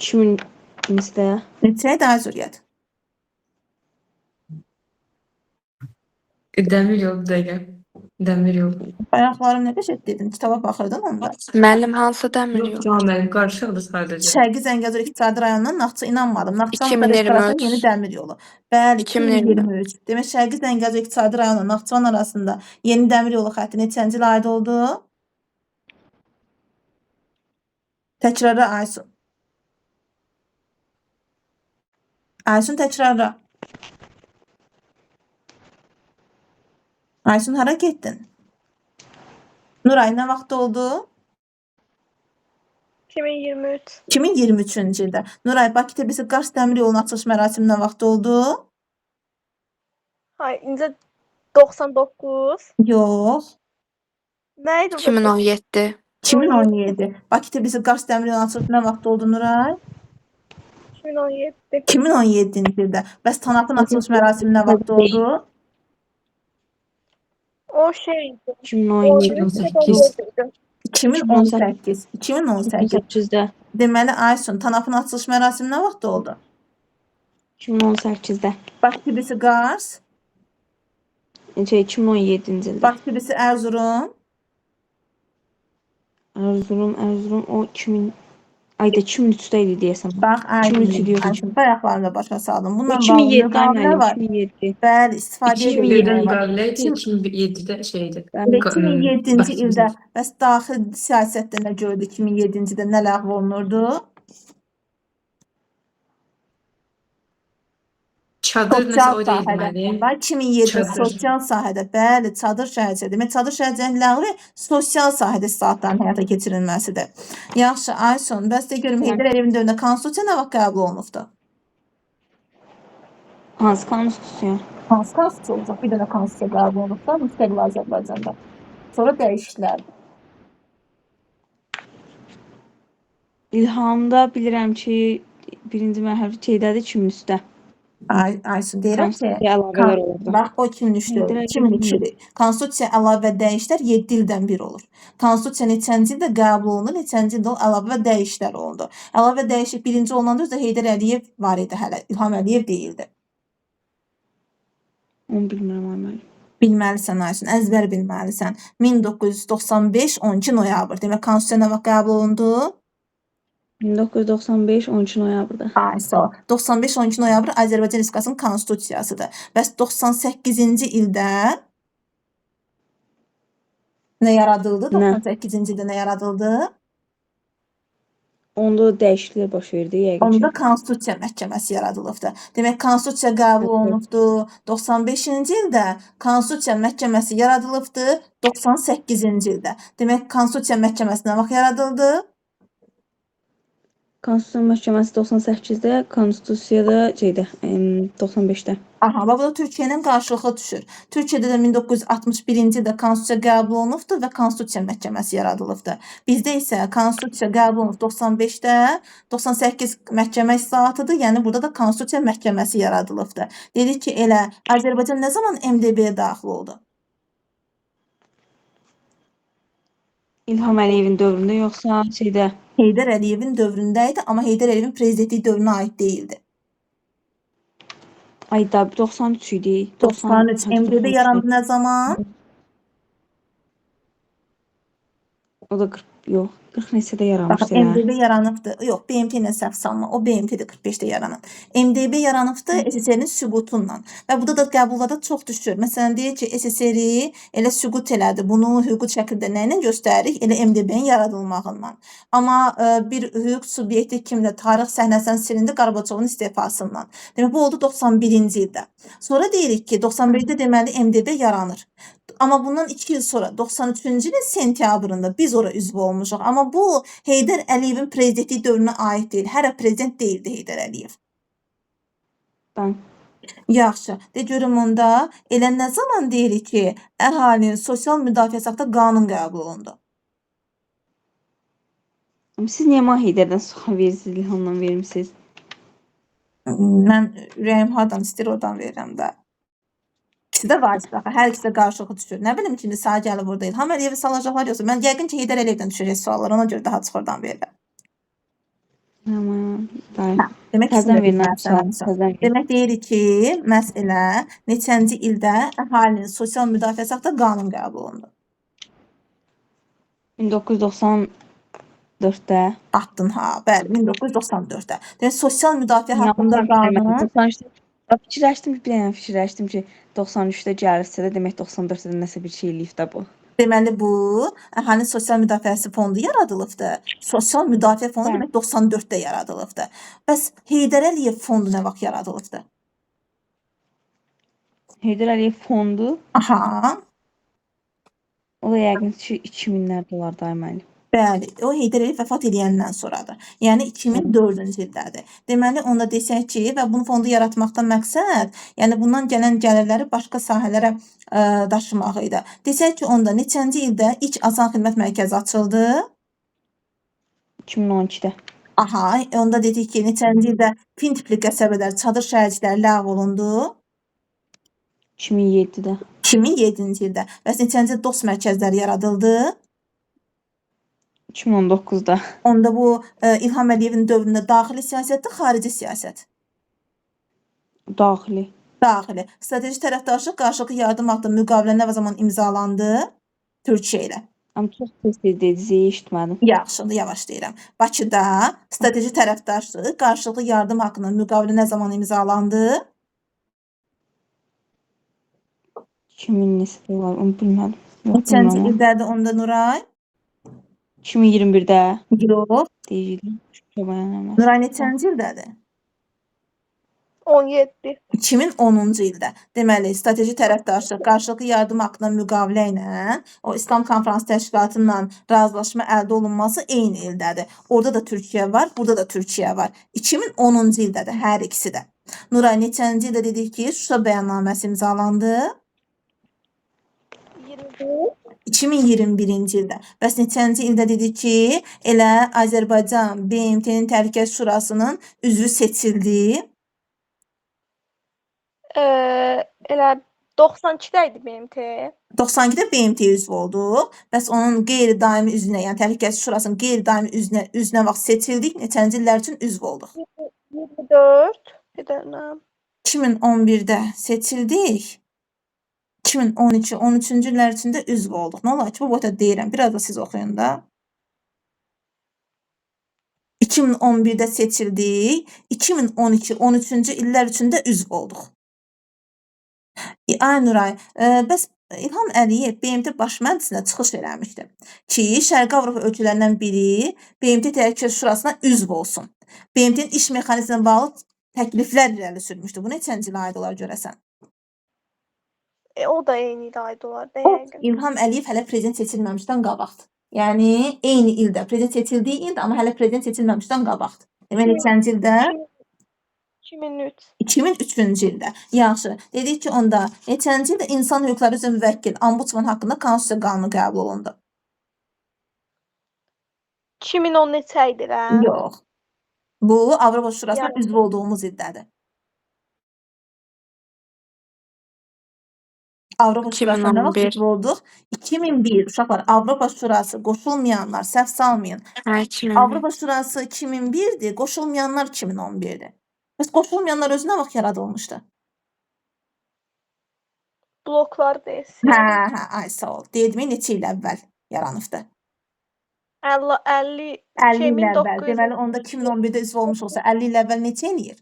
2000-də. Neçə idi ay Zürriyyət? Dəmir yolu bir dəqiqə. Dəmir yolu. Bayaqlarım nə qəşəng dedin, kitaba baxırdın onda. Müəllim hansı dəmir Yox, yolu? can müəllim, qarışıqdır sadəcə. Şərqi Zəngəzur iqtisadi rayonundan Naxçı inanmadım. Naxçıvan Muxtar Respublikasının yeni 2023. dəmir yolu. Bəli, 2023. 2023. Demək Şərqi Zəngəzur iqtisadi rayonu Naxçıvan arasında yeni dəmir yolu xətti neçənci ilə aid oldu? Təkrarla Aysun. Aysun təkrarla. Aysun hara getdin? Nuray nə vaxt oldu? 2023. 2023-cü ildə. Nuray, Bakı-Tbilisi-Qars dəmir yolunun açılış mərasimi nə vaxt oldu? Hay, incə 99. Yox. Nə idi bu? 2017. 2017. Bakı-Tbilisi-Qars dəmir yolunun açılışı nə vaxt oldu Nuray? 2017. 2017-ci ildə. Bəs TANAP-ın açılış mərasimi nə vaxt oldu? O şey idi. 2017. 2018. 2018. 2018. 2018-də. Deməli Aysun, TANAP-ın açılış mərasimi nə vaxt oldu? 2018-də. Bakı-Tbilisi-Qars, Şey 2017-ci ildə. Bakı-Tbilisi-Erzurum, Erzurum o 2000 ayda 2003-də idi deyəsən. Bax, Aydın, 2003 idi yox. Aysun, bayaqlarını da başa saldım. Bununla bağlı 2007 müqavilə aynen var. 2007. Bəli, istifadə 2001-də edilməyi var. müqavilə idi, 2007-də şeydi. Bəli. Və 2007-ci ildə Bakı bəs daxili siyasətdə nə gördü? 2007-ci ildə nə ləğv olunurdu? Çadır nəsə Sosial o deyil sahədə. müəllim. Bax, 2007 Çadır. sosial sahədə, bəli, çadır şəhərcəyi. Demək, çadır şəhərcəyinin ləğvi sosial sahədə islahatların həyata keçirilməsidir. Yaxşı, Aysun, bəs de görüm Heydər Əliyevin dövründə konstitusiya nə vaxt qəbul olunubdu? Hansı konstitusiya? Hansı konstitusiya olacaq? Bir dənə konstitusiya qəbul olunubda müstəqil Azərbaycanda. Sonra dəyişikliklər. İlhamda bilirəm ki, birinci mərhələ şeydədir 2003-də. Aysun deyirəm ki, Konstitusiya əlavələr olurdu. Bax, o 2003-dür, Heydər Əliyev 2002-dir. Konstitusiya əlavə və dəyişlər 7 ildən bir olur. Konstitusiya neçənci ildə qəbul olundu, neçənci ildə o əlavə və dəyişlər olundu. Əlavə və dəyişik birinci olunanda özü də Heydər Əliyev var idi hələ, İlham Əliyev deyildi. Onu bilmirəm ay müəllim. Bilməlisən Aysun, əzbər bilməlisən. 1995 12 noyabr. Demək konstitusiya nə vaxt qəbul olundu? 1995 12 noyabrda. Ay, sağ ol. 95 12 noyabr Azərbaycan Respublikasının konstitusiyasıdır. Bəs 98-ci ildə nə yaradıldı? Nə? 98-ci ildə nə yaradıldı? Onda da dəyişikliklər baş verdi yəqin ki. Onda Konstitusiya Məhkəməsi yaradılıbdı. Demək, Konstitusiya qəbul Evet. olunubdu 95-ci ildə, Konstitusiya Məhkəməsi yaradılıbdı 98-ci ildə. Demək, Konstitusiya Məhkəməsi nə vaxt yaradıldı? Konstitusiya Məhkəməsi 98-də, Konstitusiyada şeydə, 95-də. Aha, bax bu da Türkiyə ilə qarşılıqlı düşür. Türkiyədə də 1961-ci ildə Konstitusiya qəbul olunubdu və Konstitusiya Məhkəməsi yaradılıbdı. Bizdə isə Konstitusiya qəbul olunub 95-də, 98 məhkəmə islahatıdır, yəni burada da Konstitusiya Məhkəməsi yaradılıbdı. Dedik ki, elə Azərbaycan nə zaman MDB-yə daxil oldu? İlham Əliyevin dövründə yoxsa şeydə? Heydər Əliyevin dövründə idi, amma Heydər Əliyevin prezidentlik dövrünə aid deyildi. Ay da 93 idi. 93 hə, MDB 93 yarandı nə zaman? O da 40 yox, 40 neçədə yaranmışdı Baxın, elə. MDB yaranıbdı. Yox, BMT ilə səhv salma. O BMT-dir 45-də yaranan. MDB yaranıbdı SSR-nin süqutunla. Və burada da qəbullarda çox düşür. Məsələn, deyir ki, SSR-i elə süqut elədi. Bunu hüquqi şəkildə nə ilə göstəririk? Elə MDB-nin yaradılmağından. Amma bir hüquq subyekti kimi də tarix səhnəsindən silindi Qorbaçovun istefasından. Demək, bu oldu 91-ci ildə. Sonra deyirik ki, 91-də deməli MDB yaranır. Amma bundan 2 il sonra 93-cü ilin sentyabrında biz ora üzv olmuşuq. Amma bu Heydər Əliyevin prezidentlik dövrünə aid deyil. Hələ prezident deyildi Heydər Əliyev. Mən Yaxşı. De görüm onda elə nə zaman deyirik ki, əhalinin sosial müdafiəsi haqqında qanun qəbul olundu? Amma siz niyə mənə Heydərdən sual verirsiniz, İlhamdan vermisiniz? Mən ürəyim hardan istəyir, oradan verirəm də. İkisi də vacib axı. Hər ikisi də qarşılıqlı düşür. Nə bilim ki, indi sağ gəlib burada İlham Əliyevi salacaqlar yoxsa mən yəqin ki, Heydər Əliyevdən düşəcək suallar. Ona görə daha çox oradan verirəm. Aman, day. Hə, demək ikisini Təzədən də verin bilməlisən sual, Aysun. təzədən verin. Demək deyirik ki, məhz elə neçənci ildə əhalinin sosial müdafiəsi haqqında qanun qəbul olundu? 1994-də. Atdın ha, bəli, 1994-də. Demək sosial müdafiə haqqında Yanlış biləmədim. qanun 93-də Bax, fikirləşdim ki, bir dənə fikirləşdim ki, 93-də gəlirsə də demək 94-də də nəsə bir şey eləyib də bu. Deməli bu Əhalinin Sosial Müdafiəsi Fondu yaradılıbdı. Sosial Müdafiə Fondu Bəli. demək 94-də yaradılıbdı. Bəs Heydər Əliyev fondu nə vaxt yaradılıbdı? Heydər Əliyev fondu, Aha, o da yəqin ki 2000-lərdə olar da müəllim. bəli, o Heydər Əliyev vəfat eləyəndən sonradır. Yəni 2004-cü ildədir. Deməli onda desək ki, və bunu fondu yaratmaqdan məqsəd, yəni bundan gələn gəlirləri başqa sahələrə daşımaq idi. Desək ki, onda neçənci ildə ilk Asan Xidmət Mərkəzi açıldı? 2012-də. Aha, onda dedik ki, neçənci ildə fin tipli qəsəbələr, çadır şəhərcikləri ləğv olundu? 2007-də. 2007-ci ildə. Bəs neçənci ildə dost mərkəzləri yaradıldı? 2019-da. Onda bu İlham Əliyevin dövründə daxili siyasətdir, xarici siyasət? Daxili. Daxili. Strateji tərəfdaşlıq, qarşılıqlı yardım haqqında müqavilə nə zaman imzalandı? Türkiyə ilə. Amma çox tez tez dediniz, eşitmədim. Yaxşı, onda yavaş deyirəm. Bakıda strateji tərəfdaşlıq, qarşılıqlı yardım haqqında müqavilə nə zaman imzalandı? 2000 neçədə olar, onu bilmədim. Yox, Neçənci bilmirəm. ildədir onda Nuray? 2021-də Yox. deyirdim. Şuşa bəyənməz. Nuray neçənci ildədir? 17. 2010-cu ildə. Deməli, strateji tərəfdaşlıq, qarşılıqlı yardım haqqında müqavilə ilə o İslam Konfransı Təşkilatı ilə razılaşma əldə olunması eyni ildədir. Orada da Türkiyə var, burada da Türkiyə var. 2010-cu ildədir hər ikisi də. Nuray, neçənci ildə dedik ki, Şuşa bəyannaməsi imzalandı? 21. 2021-ci ildə. Bəs neçənci ildə dedik ki, elə Azərbaycan BMT-nin Təhlükəsizlik Şurasının üzvü seçildi? Elə 92-də idi BMT. 92-də BMT üzv olduq. Bəs onun qeyri-daimi üzvünə, yəni Təhlükəsizlik Şurasının qeyri-daimi üzvünə vaxt seçildik. Neçənci illər üçün üzv olduq? 24 bir dənə. 2011-də seçildik. 2012, 13-cü illər üçün də üzv olduq. Nə olar ki, bu boyda deyirəm. Biraz da siz oxuyun da. 2011-də seçildik. 2012, 13-cü illər üçün də üzv olduq. Ay Nuray, bəs İlham Əliyev BMT Baş Məclisinə çıxış eləmişdi ki, Şərqi Avropa ölkələrindən biri BMT Təhlükəsizlik Şurasına üzv olsun. BMT-nin iş mexanizminə bağlı təkliflər irəli sürmüşdü. Bu neçənci ilə aid olar görəsən? O da eyni ilə aid olar da O yəqin. İlham Əliyev hələ prezident seçilməmişdən qabaqdır. Yəni eyni ildə prezident seçildiyi ildə, amma hələ prezident seçilməmişdən qabaqdır. Demək neçənci ildə? 2003. 2003-cü ildə. Yaxşı. Dedik ki, onda neçənci ildə insan hüquqları üzrə müvəkkil ombudsman haqqında konstitusiya qanunu qəbul olundu? 2010 neçə idi də? Yox. Bu Avropa Şurasına Yəni üzv olduğumuz ildədir. Avropa Şurasına nə vaxt 2011. üzv olduq? 2001. Uşaqlar, Avropa Şurası qoşulmayanlar səhv salmayın. Hə, 2001. Avropa Şurası 2001-dir, qoşulmayanlar 2011-dir. Bəs qoşulmayanlar özü nə vaxt yaradılmışdı? Bloklar deyirsən. Hə, ay sağ ol. Dedim, neçə il əvvəl yaranıbdı? 50 50 50 şey il əvvəl. 1900 Deməli onda 2011-də üzv olmuş olsa 50 il əvvəl neçə eləyir?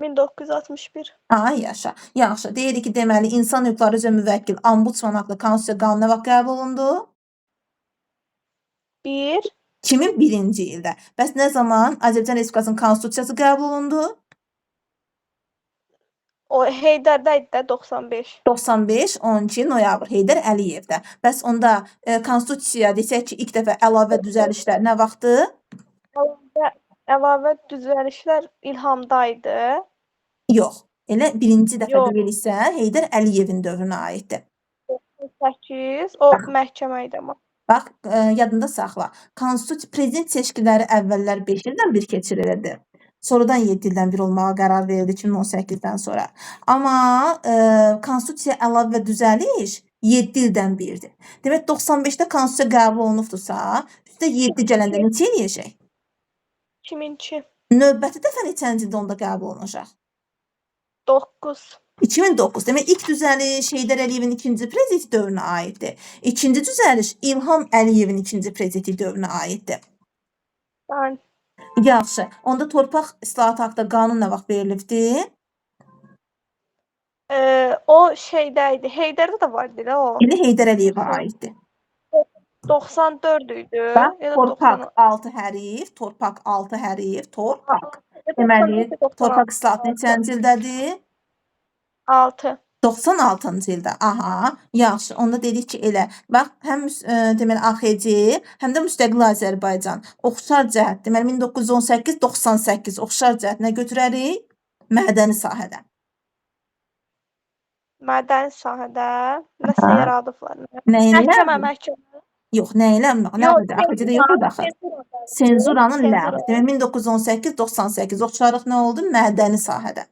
1961. Ay yaşa. Yaxşı. Deyirik ki, deməli insan hüquqları üzrə müvəkkil ombudsman haqqında konstitusiya qanunu nə vaxt qəbul olundu? 1 2001-ci ildə. Bəs nə zaman Azərbaycan Respublikasının konstitusiyası qəbul olundu? O Heydərdə idi də 95. 95 12 noyabr Heydər Əliyevdə. Bəs onda konstitusiya desək ki, ilk dəfə əlavə düzəlişlər nə vaxtdır? Əlavə düzəlişlər İlhamda idi. Yox. Elə birinci dəfə Yox. deyiriksə, Heydər Əliyevin dövrünə aiddir. 8 o məhkəmə idi amma. Bax, yadında saxla. Konstitusiya prezident seçkiləri əvvəllər 5 ildən bir keçirilirdi. Sonradan 7 ildən bir olmağa qərar verildi 2018-dən sonra. Amma konstitusiya əlavə düzəliş 7 ildən birdir. Demək 95-də konstitusiya qəbul olunubdursa, üstə 7 gələndə neçə eləyəcək? 2002. Növbəti dəfə neçənci ildə onda qəbul olunacaq? 9. 2009. Demək ilk düzəliş Heydər Əliyevin ikinci prezidenti dövrünə aiddir. İkinci düzəliş İlham Əliyevin ikinci prezidenti dövrünə aiddir. Bəli. Yaxşı. Onda torpaq islahatı haqqında qanun nə vaxt verilibdi? O şeydə idi. Heydərdə də var idi o. Elə Heydər Əliyevə aiddir. 94 idi. Bax, Ya da torpaq 90. 6 hərif, torpaq 6 hərif, torpaq. Deməli, torpaq islahatı neçənci ildədir? 6. 96-cı ildə. Aha, yaxşı. Onda dedik ki, elə. Bax, həm deməli AXC, həm də müstəqil Azərbaycan oxşar cəhət. Deməli 1918-98 oxşar cəhət nə götürərik? Mədəni sahədə. Mədəni sahədə nəsə yaradıblar. Nə Məhkəmə, ilə? məhkəmə. Yox, nə ilə? Nədir? AXC-də yox idi axı. Senzuranın ləğvi. Deməli 1918-98 oxşarlıq nə oldu? Mədəni sahədə.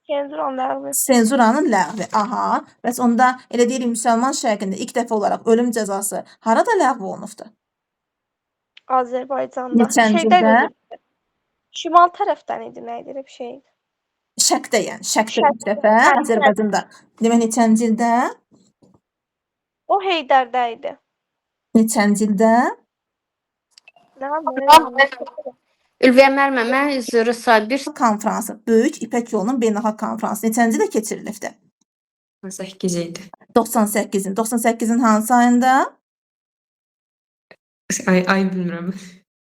Senzuranın ləğvi. Senzuranın ləğvi. Aha. Bəs onda elə deyirik müsəlman şərqində ilk dəfə olaraq ölüm cəzası harada ləğv olunubdu? Azərbaycanda. Neçənci Şeydə ildə? idi. Şimal tərəfdən idi, nə idi, elə bir şey idi. Şərqdə, yəni şərqdə ilk Şərqdə. dəfə Azərbaycanda. Demək neçənci ildə? O Heydərdə idi. Neçənci ildə? Nə bilim. Ülviyə müəllimə, mən üzrü say bir Konfransı, Böyük İpək Yolunun beynəlxalq konfransı neçənci ildə keçirilibdi? 8 idi. 98-in. 98-in hansı ayında? Ay bilmirəm.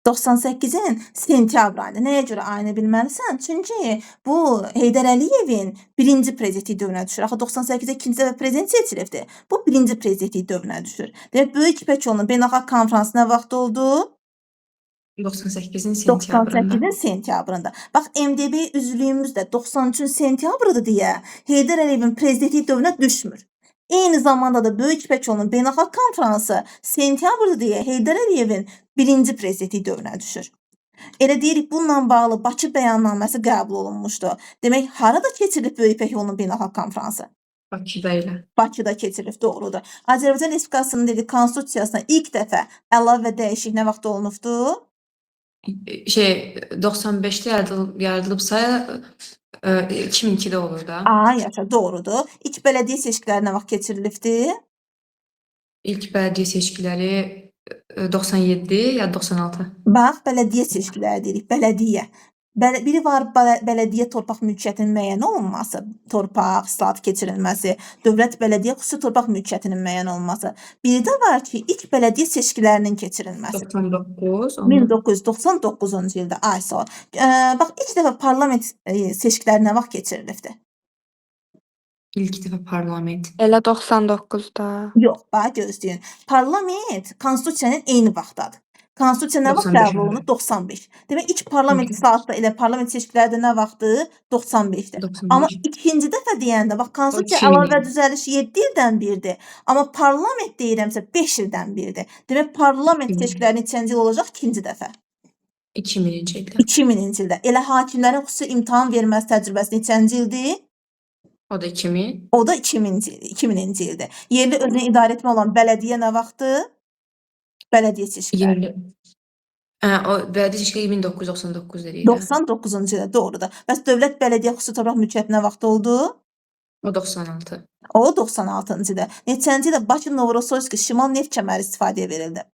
98-in sentyabr ayında. Nəyə görə ayını bilməlisən? Çünki bu Heydər Əliyevin birinci prezidentlik dövrünə düşür. Axı 98-də ikinci dəfə prezident seçilibdi. Bu birinci prezidentlik dövrünə düşür. Demək Böyük İpək Yolunun beynəlxalq konfransı nə vaxt oldu? 98-in sentyabrında. 98-in sentyabrında. Bax MDB üzvlüyümüz də 93-ün sentyabrıdır deyə Heydər Əliyevin prezidentlik dövrünə düşmür. Eyni zamanda da Böyük İpək Yolunun beynəlxalq konfransı sentyabrdır deyə Heydər Əliyevin birinci prezidentlik dövrünə düşür. Elə deyirik, bununla bağlı Bakı bəyannaməsi qəbul olunmuşdu. Demək, harada keçirilib Böyük İpək Yolunun beynəlxalq konfransı? Bakıda elə. Bakıda keçirilib, doğrudur. Azərbaycan Respublikasının dedik konstitusiyasına ilk dəfə əlavə və dəyişiklik nə vaxt olunubdu? Şey 95-də yaradılıbsa 2002-də olur da. Aa, yaşa, doğrudur. İlk bələdiyyə seçkiləri nə vaxt keçirilibdi? İlk bələdiyyə seçkiləri 97 ya 96. Bax, bələdiyyə seçkiləri deyirik, bələdiyyə. Biri var bələdiyyə torpaq mülkiyyətinin müəyyən olunması, torpaq islahatı keçirilməsi, dövlət bələdiyyə xüsusi torpaq mülkiyyətinin müəyyən olunması. Biri də var ki, ilk bələdiyyə seçkilərinin keçirilməsi. 99 onda. 1999-cu ildə, ay sağ ol. Bax, ilk dəfə parlament seçkiləri nə vaxt keçirilibdi? İlk dəfə parlament. Elə 99-da. Yox, bax gözləyin. Parlament konstitusiyanın eyni vaxtdadır. Konstitusiya nə vaxt 95 qəbul olunub? 95. Demək ilk parlament islahatı elə parlament seçkiləri də nə vaxtdır? 95-dir. Amma 95. ikinci dəfə deyəndə bax konstitusiya 2000 əlavə düzəliş 7 ildən birdir. Amma parlament deyirəmsə 5 ildən birdir. Demək parlament 2000. seçkiləri neçənci il olacaq? İkinci dəfə. 2000-ci ildə. 2000-ci ildə. Elə hakimlərin xüsusi imtahan verməsi təcrübəsi neçənci ildir? O da 2000. O da 2000-ci il, 2000-ci ildir. Yerli özünü idarə etmə olan bələdiyyə nə vaxtdır? Bələdiyyə seçkiləri. Yerli. Hə, o bələdiyyə seçkiləri 1999 dedik də. 99-cu ildə doğrudur. Bəs dövlət bələdiyyə xüsusi torpaq mülkiyyəti nə vaxt oldu? O 96. O 96-cı ildə. Neçənci ildə Bakı Novorossiysk Şimal neft kəməri istifadəyə verildi?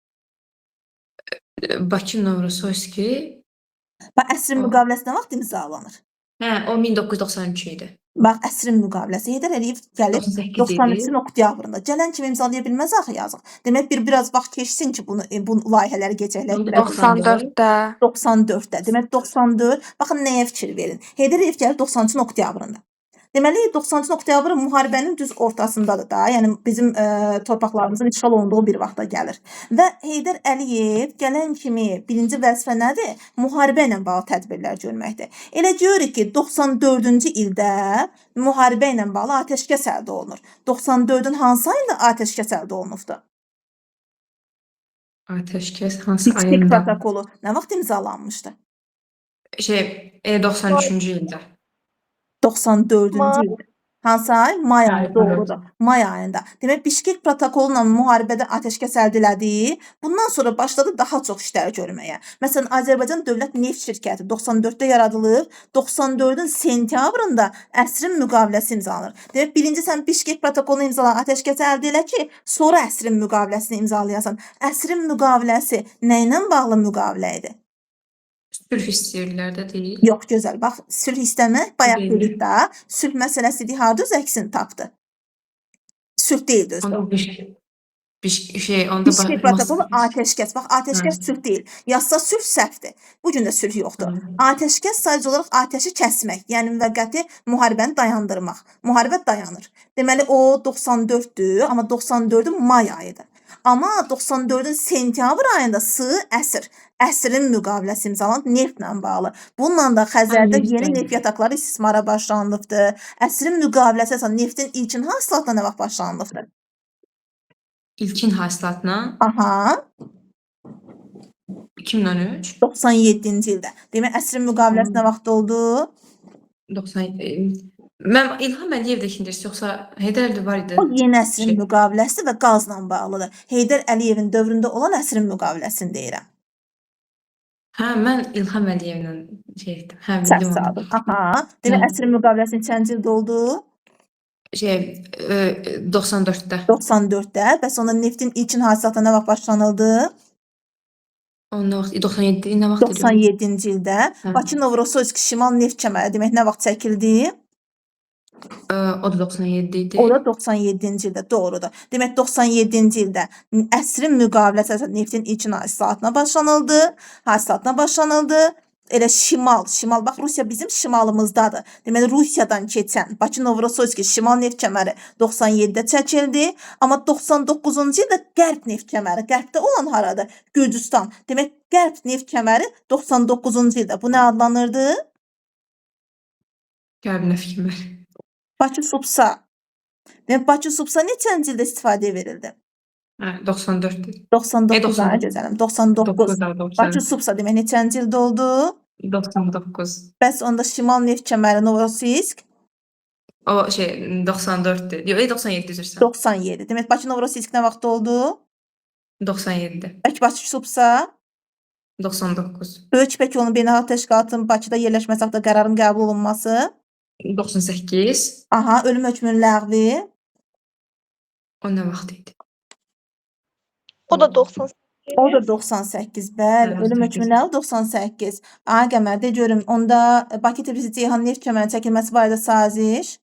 Bakı Novorossiyski. Bax, əsrin müqaviləsi nə vaxt imzalanır? Hə, o 1993 idi. Bax, əsrin müqaviləsi. Heydər Əliyev gəlib 98 idi. 93-ün oktyabrında. Gələn kimi imzalaya bilməz axı yazıq. Demək biraz vaxt keçsin ki, bunu bu layihələri gerçəkləşdirəbilsin. 94-də. 94-də. Demək 94. Baxın nəyə fikir verin. Heydər Əliyev gəlib 93-ün oktyabrında. Deməli 93-cü oktyabr müharibənin düz ortasındadır da. Yəni bizim torpaqlarımızın işğal olunduğu bir vaxtda gəlir. Və Heydər Əliyev gələn kimi birinci vəzifə nədir? Müharibə ilə bağlı tədbirlər görməkdir. Elə görürük ki, 94-cü ildə müharibə ilə bağlı atəşkəs əldə olunur. 94-ün hansı ayında atəşkəs əldə olunubdu? Atəşkəs hansı Bişkek ayında? protokolu nə vaxt imzalanmışdı? Şey, 93-cü ildə. 94-cü ildə. Hansı ay? May ayı, Hə, doğrudur. May ayında. Demək Bişkek protokolu ilə müharibədə atəşkəs əldə elədi. Bundan sonra başladı daha çox işlər görməyə. Məsələn, Azərbaycan Dövlət Neft Şirkəti 94-də yaradılıb, 94-ün sentyabrında əsrin müqaviləsi imzalanır. Demək, birinci sən Bişkek protokolunu imzala, atəşkəsi əldə elə ki, sonra əsrin müqaviləsini imzalayasan. Əsrin müqaviləsi nə ilə bağlı müqavilə idi? Sülh istəyirlər də deyil. Yox, gözəl. Bax, sülh istəmək bayaq Deyil. dedik də, sülh məsələsi idi, harda öz əksini tapdı? Sülh deyildi özü. Onda bir şey onda Bişkek protokolu atəşkəs. Bax, atəşkəs sülh deyil. Yazsa sülh səhvdir. Bu gün də sülh yoxdur. Atəşkəs sadəcə olaraq atəşi kəsmək, yəni müvəqqəti müharibəni dayandırmaq. Müharibə dayanır. Deməli o 94-dür, amma 94-ün may ayıdır. Amma 94-ün sentyabr ayında əsr, əsrin müqaviləsi imzalanıb neftlə bağlı. Bununla da Xəzərdə yeni neft yataqları istismara başlanılıbdır. Əsrin müqaviləsi əsasən neftin ilkin hasilatına nə vaxt başlanılıbdır? İlkin hasilatına Aha, 2013 97-ci ildə. Demək əsrin müqaviləsi nə vaxt oldu? 90 mən İlham Əliyev də ikincisi yoxsa Heydər Əliyev var idi. O yeni əsrin Şey. müqaviləsi və qazla bağlıdır. Heydər Əliyevin dövründə olan əsrin müqaviləsini deyirəm. Hə, mən İlham Əliyevlə şey etdim. Hə, Səhv bildim onu. saldım. Aha. Demək Hə. əsrin müqaviləsi neçənci ildə oldu? Şey, 94-də. 94-də. Bəs onda neftin ilkin hasilatına nə vaxt başlanıldı? O nə vaxt 97 nə vaxt dedim? 97-ci ildə. Hə. Bakı Novorossiysk Şimal neft kəməri demək nə vaxt çəkildi? O da 97 idi. O da 97-ci ildə, doğrudur. Demək 97-ci ildə əsrin müqaviləsi əsasən neftin ilkin hasilatına başlanıldı. Hasilatına başlanıldı. Elə şimal, şimal bax Rusiya bizim şimalımızdadır. Deməli Rusiyadan keçən Bakı Novorossiysk Şimal neft kəməri 97-də çəkildi, amma 99-cu ildə Qərb neft kəməri, qərbdə olan haradır? Gürcüstan. Demək Qərb neft kəməri 99-cu ildə. Bu nə adlanırdı? Qərb neft kəməri. Bakı Supsa. Demək Bakı Supsa neçənci ildə istifadəyə verildi? Hə, 94-dür. 99 ay gözəlim, 99. 9 da 90. Bakı Supsa demək neçənci ildə oldu? 99. Bəs onda Şimal neft kəməri Novorossiysk O şey 94-dür. Yox, 97 üzr istəyirəm. 97. Demək Bakı Novorossiysk nə vaxt oldu? 97-də. Bəlkə Bakı Supsa 99. Böyük İpək Yolunun Beynəlxalq Təşkilatının Bakıda yerləşməsi haqqında qərarın qəbul olunması. 98. Aha, ölüm hökmünün ləğvi. O nə vaxt idi? O da 98. O da 98, bəli. Hə, Ölüm 98. hökmünün ləğvi 98. Ay Qəmər, de görüm, onda Bakı Tbilisi Ceyhan neft kəmərinin çəkilməsi barədə saziş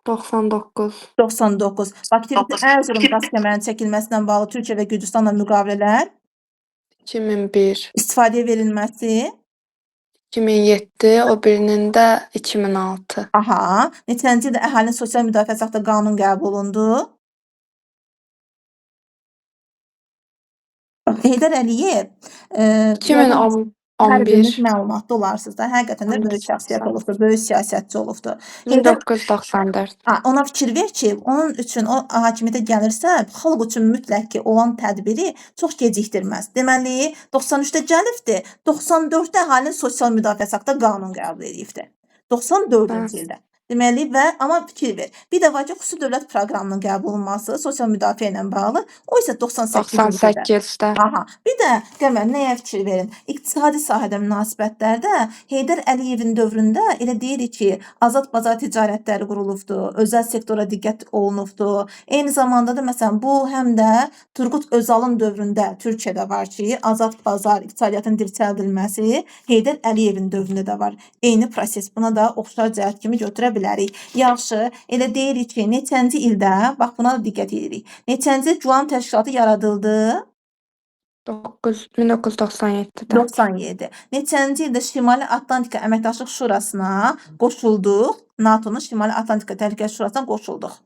99. 99. Bakı Tbilisi Erzurum qaz kəmərinin çəkilməsi ilə bağlı Türkiyə və Gürcüstanla müqavilələr 2001. istifadəyə verilməsi. 2007, o birinin də 2006. Aha, neçənci ildə əhalinin sosial müdafiəsi haqqında qanun qəbul olundu? Bax, Heydər Əliyev, yəqin hər biriniz 2011. məlumatlı olarsınız da, həqiqətən də böyük şəxsiyyət olubdur, böyük siyasətçi olubdur. Heydər 1994. Ona fikir ver ki, onun üçün o hakimiyyətə gəlirsə, xalq üçün mütləq ki, olan tədbiri çox gecikdirməz. Deməli, 93-də gəlibdir, 94-də əhalinin sosial müdafiəsi haqqında qanun qəbul edibdir. 94-cü ildə. Deməli və amma fikir ver. Bir də var ki, xüsusi dövlət proqramının qəbul olunması sosial müdafiə ilə bağlı, o isə 98-ci ildə. 98-də. Aha. Bir də Qəmər nəyə fikir verin? İqtisadi sahədə münasibətlərdə Heydər Əliyevin dövründə elə deyirik ki, azad bazar ticarətləri qurulubdu, özəl sektora diqqət olunubdu. Eyni zamanda da məsələn bu həm də Turqut Özalın dövründə Türkiyədə var ki, azad bazar iqtisadiyyatın dirçəldilməsi Heydər Əliyevin dövründə də var. Eyni proses buna da oxşar cəhət kimi götürə bilərik. Yaxşı, elə deyirik ki, neçənci ildə, bax buna da diqqət edirik. Neçənci il Guam təşkilatı yaradıldı? 1997-də. 97. Neçənci ildə Şimali Atlantika Əməkdaşlıq Şurasına qoşulduq? NATO-nun Şimali Atlantika Təhlükəsizlik Şurasına qoşulduq.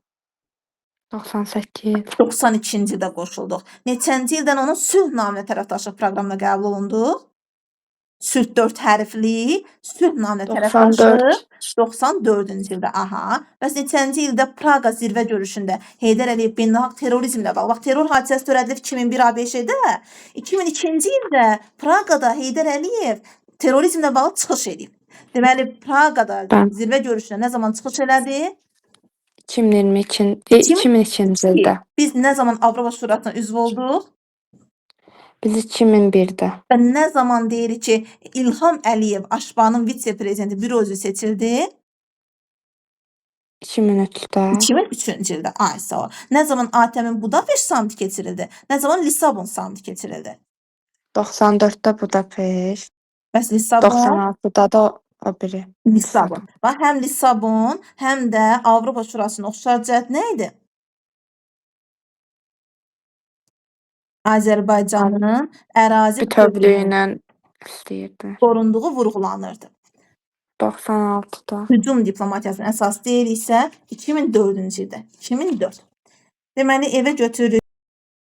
98. 92-ci ildə qoşulduq. Neçənci ildən onun sülh naminə tərəfdaşlıq proqramına qəbul olunduq? Sülh 4 hərfli, sülh naminə tərəfdaşlıq 94. 94-cü ildə. Aha. Bəs neçənci ildə Praqa zirvə görüşündə Heydər Əliyev beynəlxalq terrorizmlə bağlı. Bax, terror hadisəsi törədilib 2001 ABŞ-də. 2002-ci ildə Praqada Heydər Əliyev terrorizmlə bağlı çıxış edib. Deməli, Praqada Bəli. zirvə görüşünə nə zaman çıxış elədi? 2022, 2002-ci ildə. Biz nə zaman Avropa Şurasına üzv olduq? Biz 2001-də. Və nə zaman deyirik ki, İlham Əliyev AŞPA-nın vitse-prezidenti büro üzvü seçildi? 2003-də. 2003-cü ildə. Ay sağ ol. Nə zaman ATƏM-in Budapeşt samiti keçirildi? Nə zaman Lissabon samiti keçirildi? 94-də Budapeşt. Bəs Lissabon? 96-da da o biri. Lissabon. Bax, həm Lissabon, həm də Avropa Şurasının oxşar cəhət nə idi? Azərbaycanın ərazi bütövlüyünün Bütövlüyünün istəyirdi. qorunduğu vurğulanırdı. 96-da. Hücum diplomatiyasının əsas deyil isə 2004-cü ildə. 2004. Deməli, evə götürürük.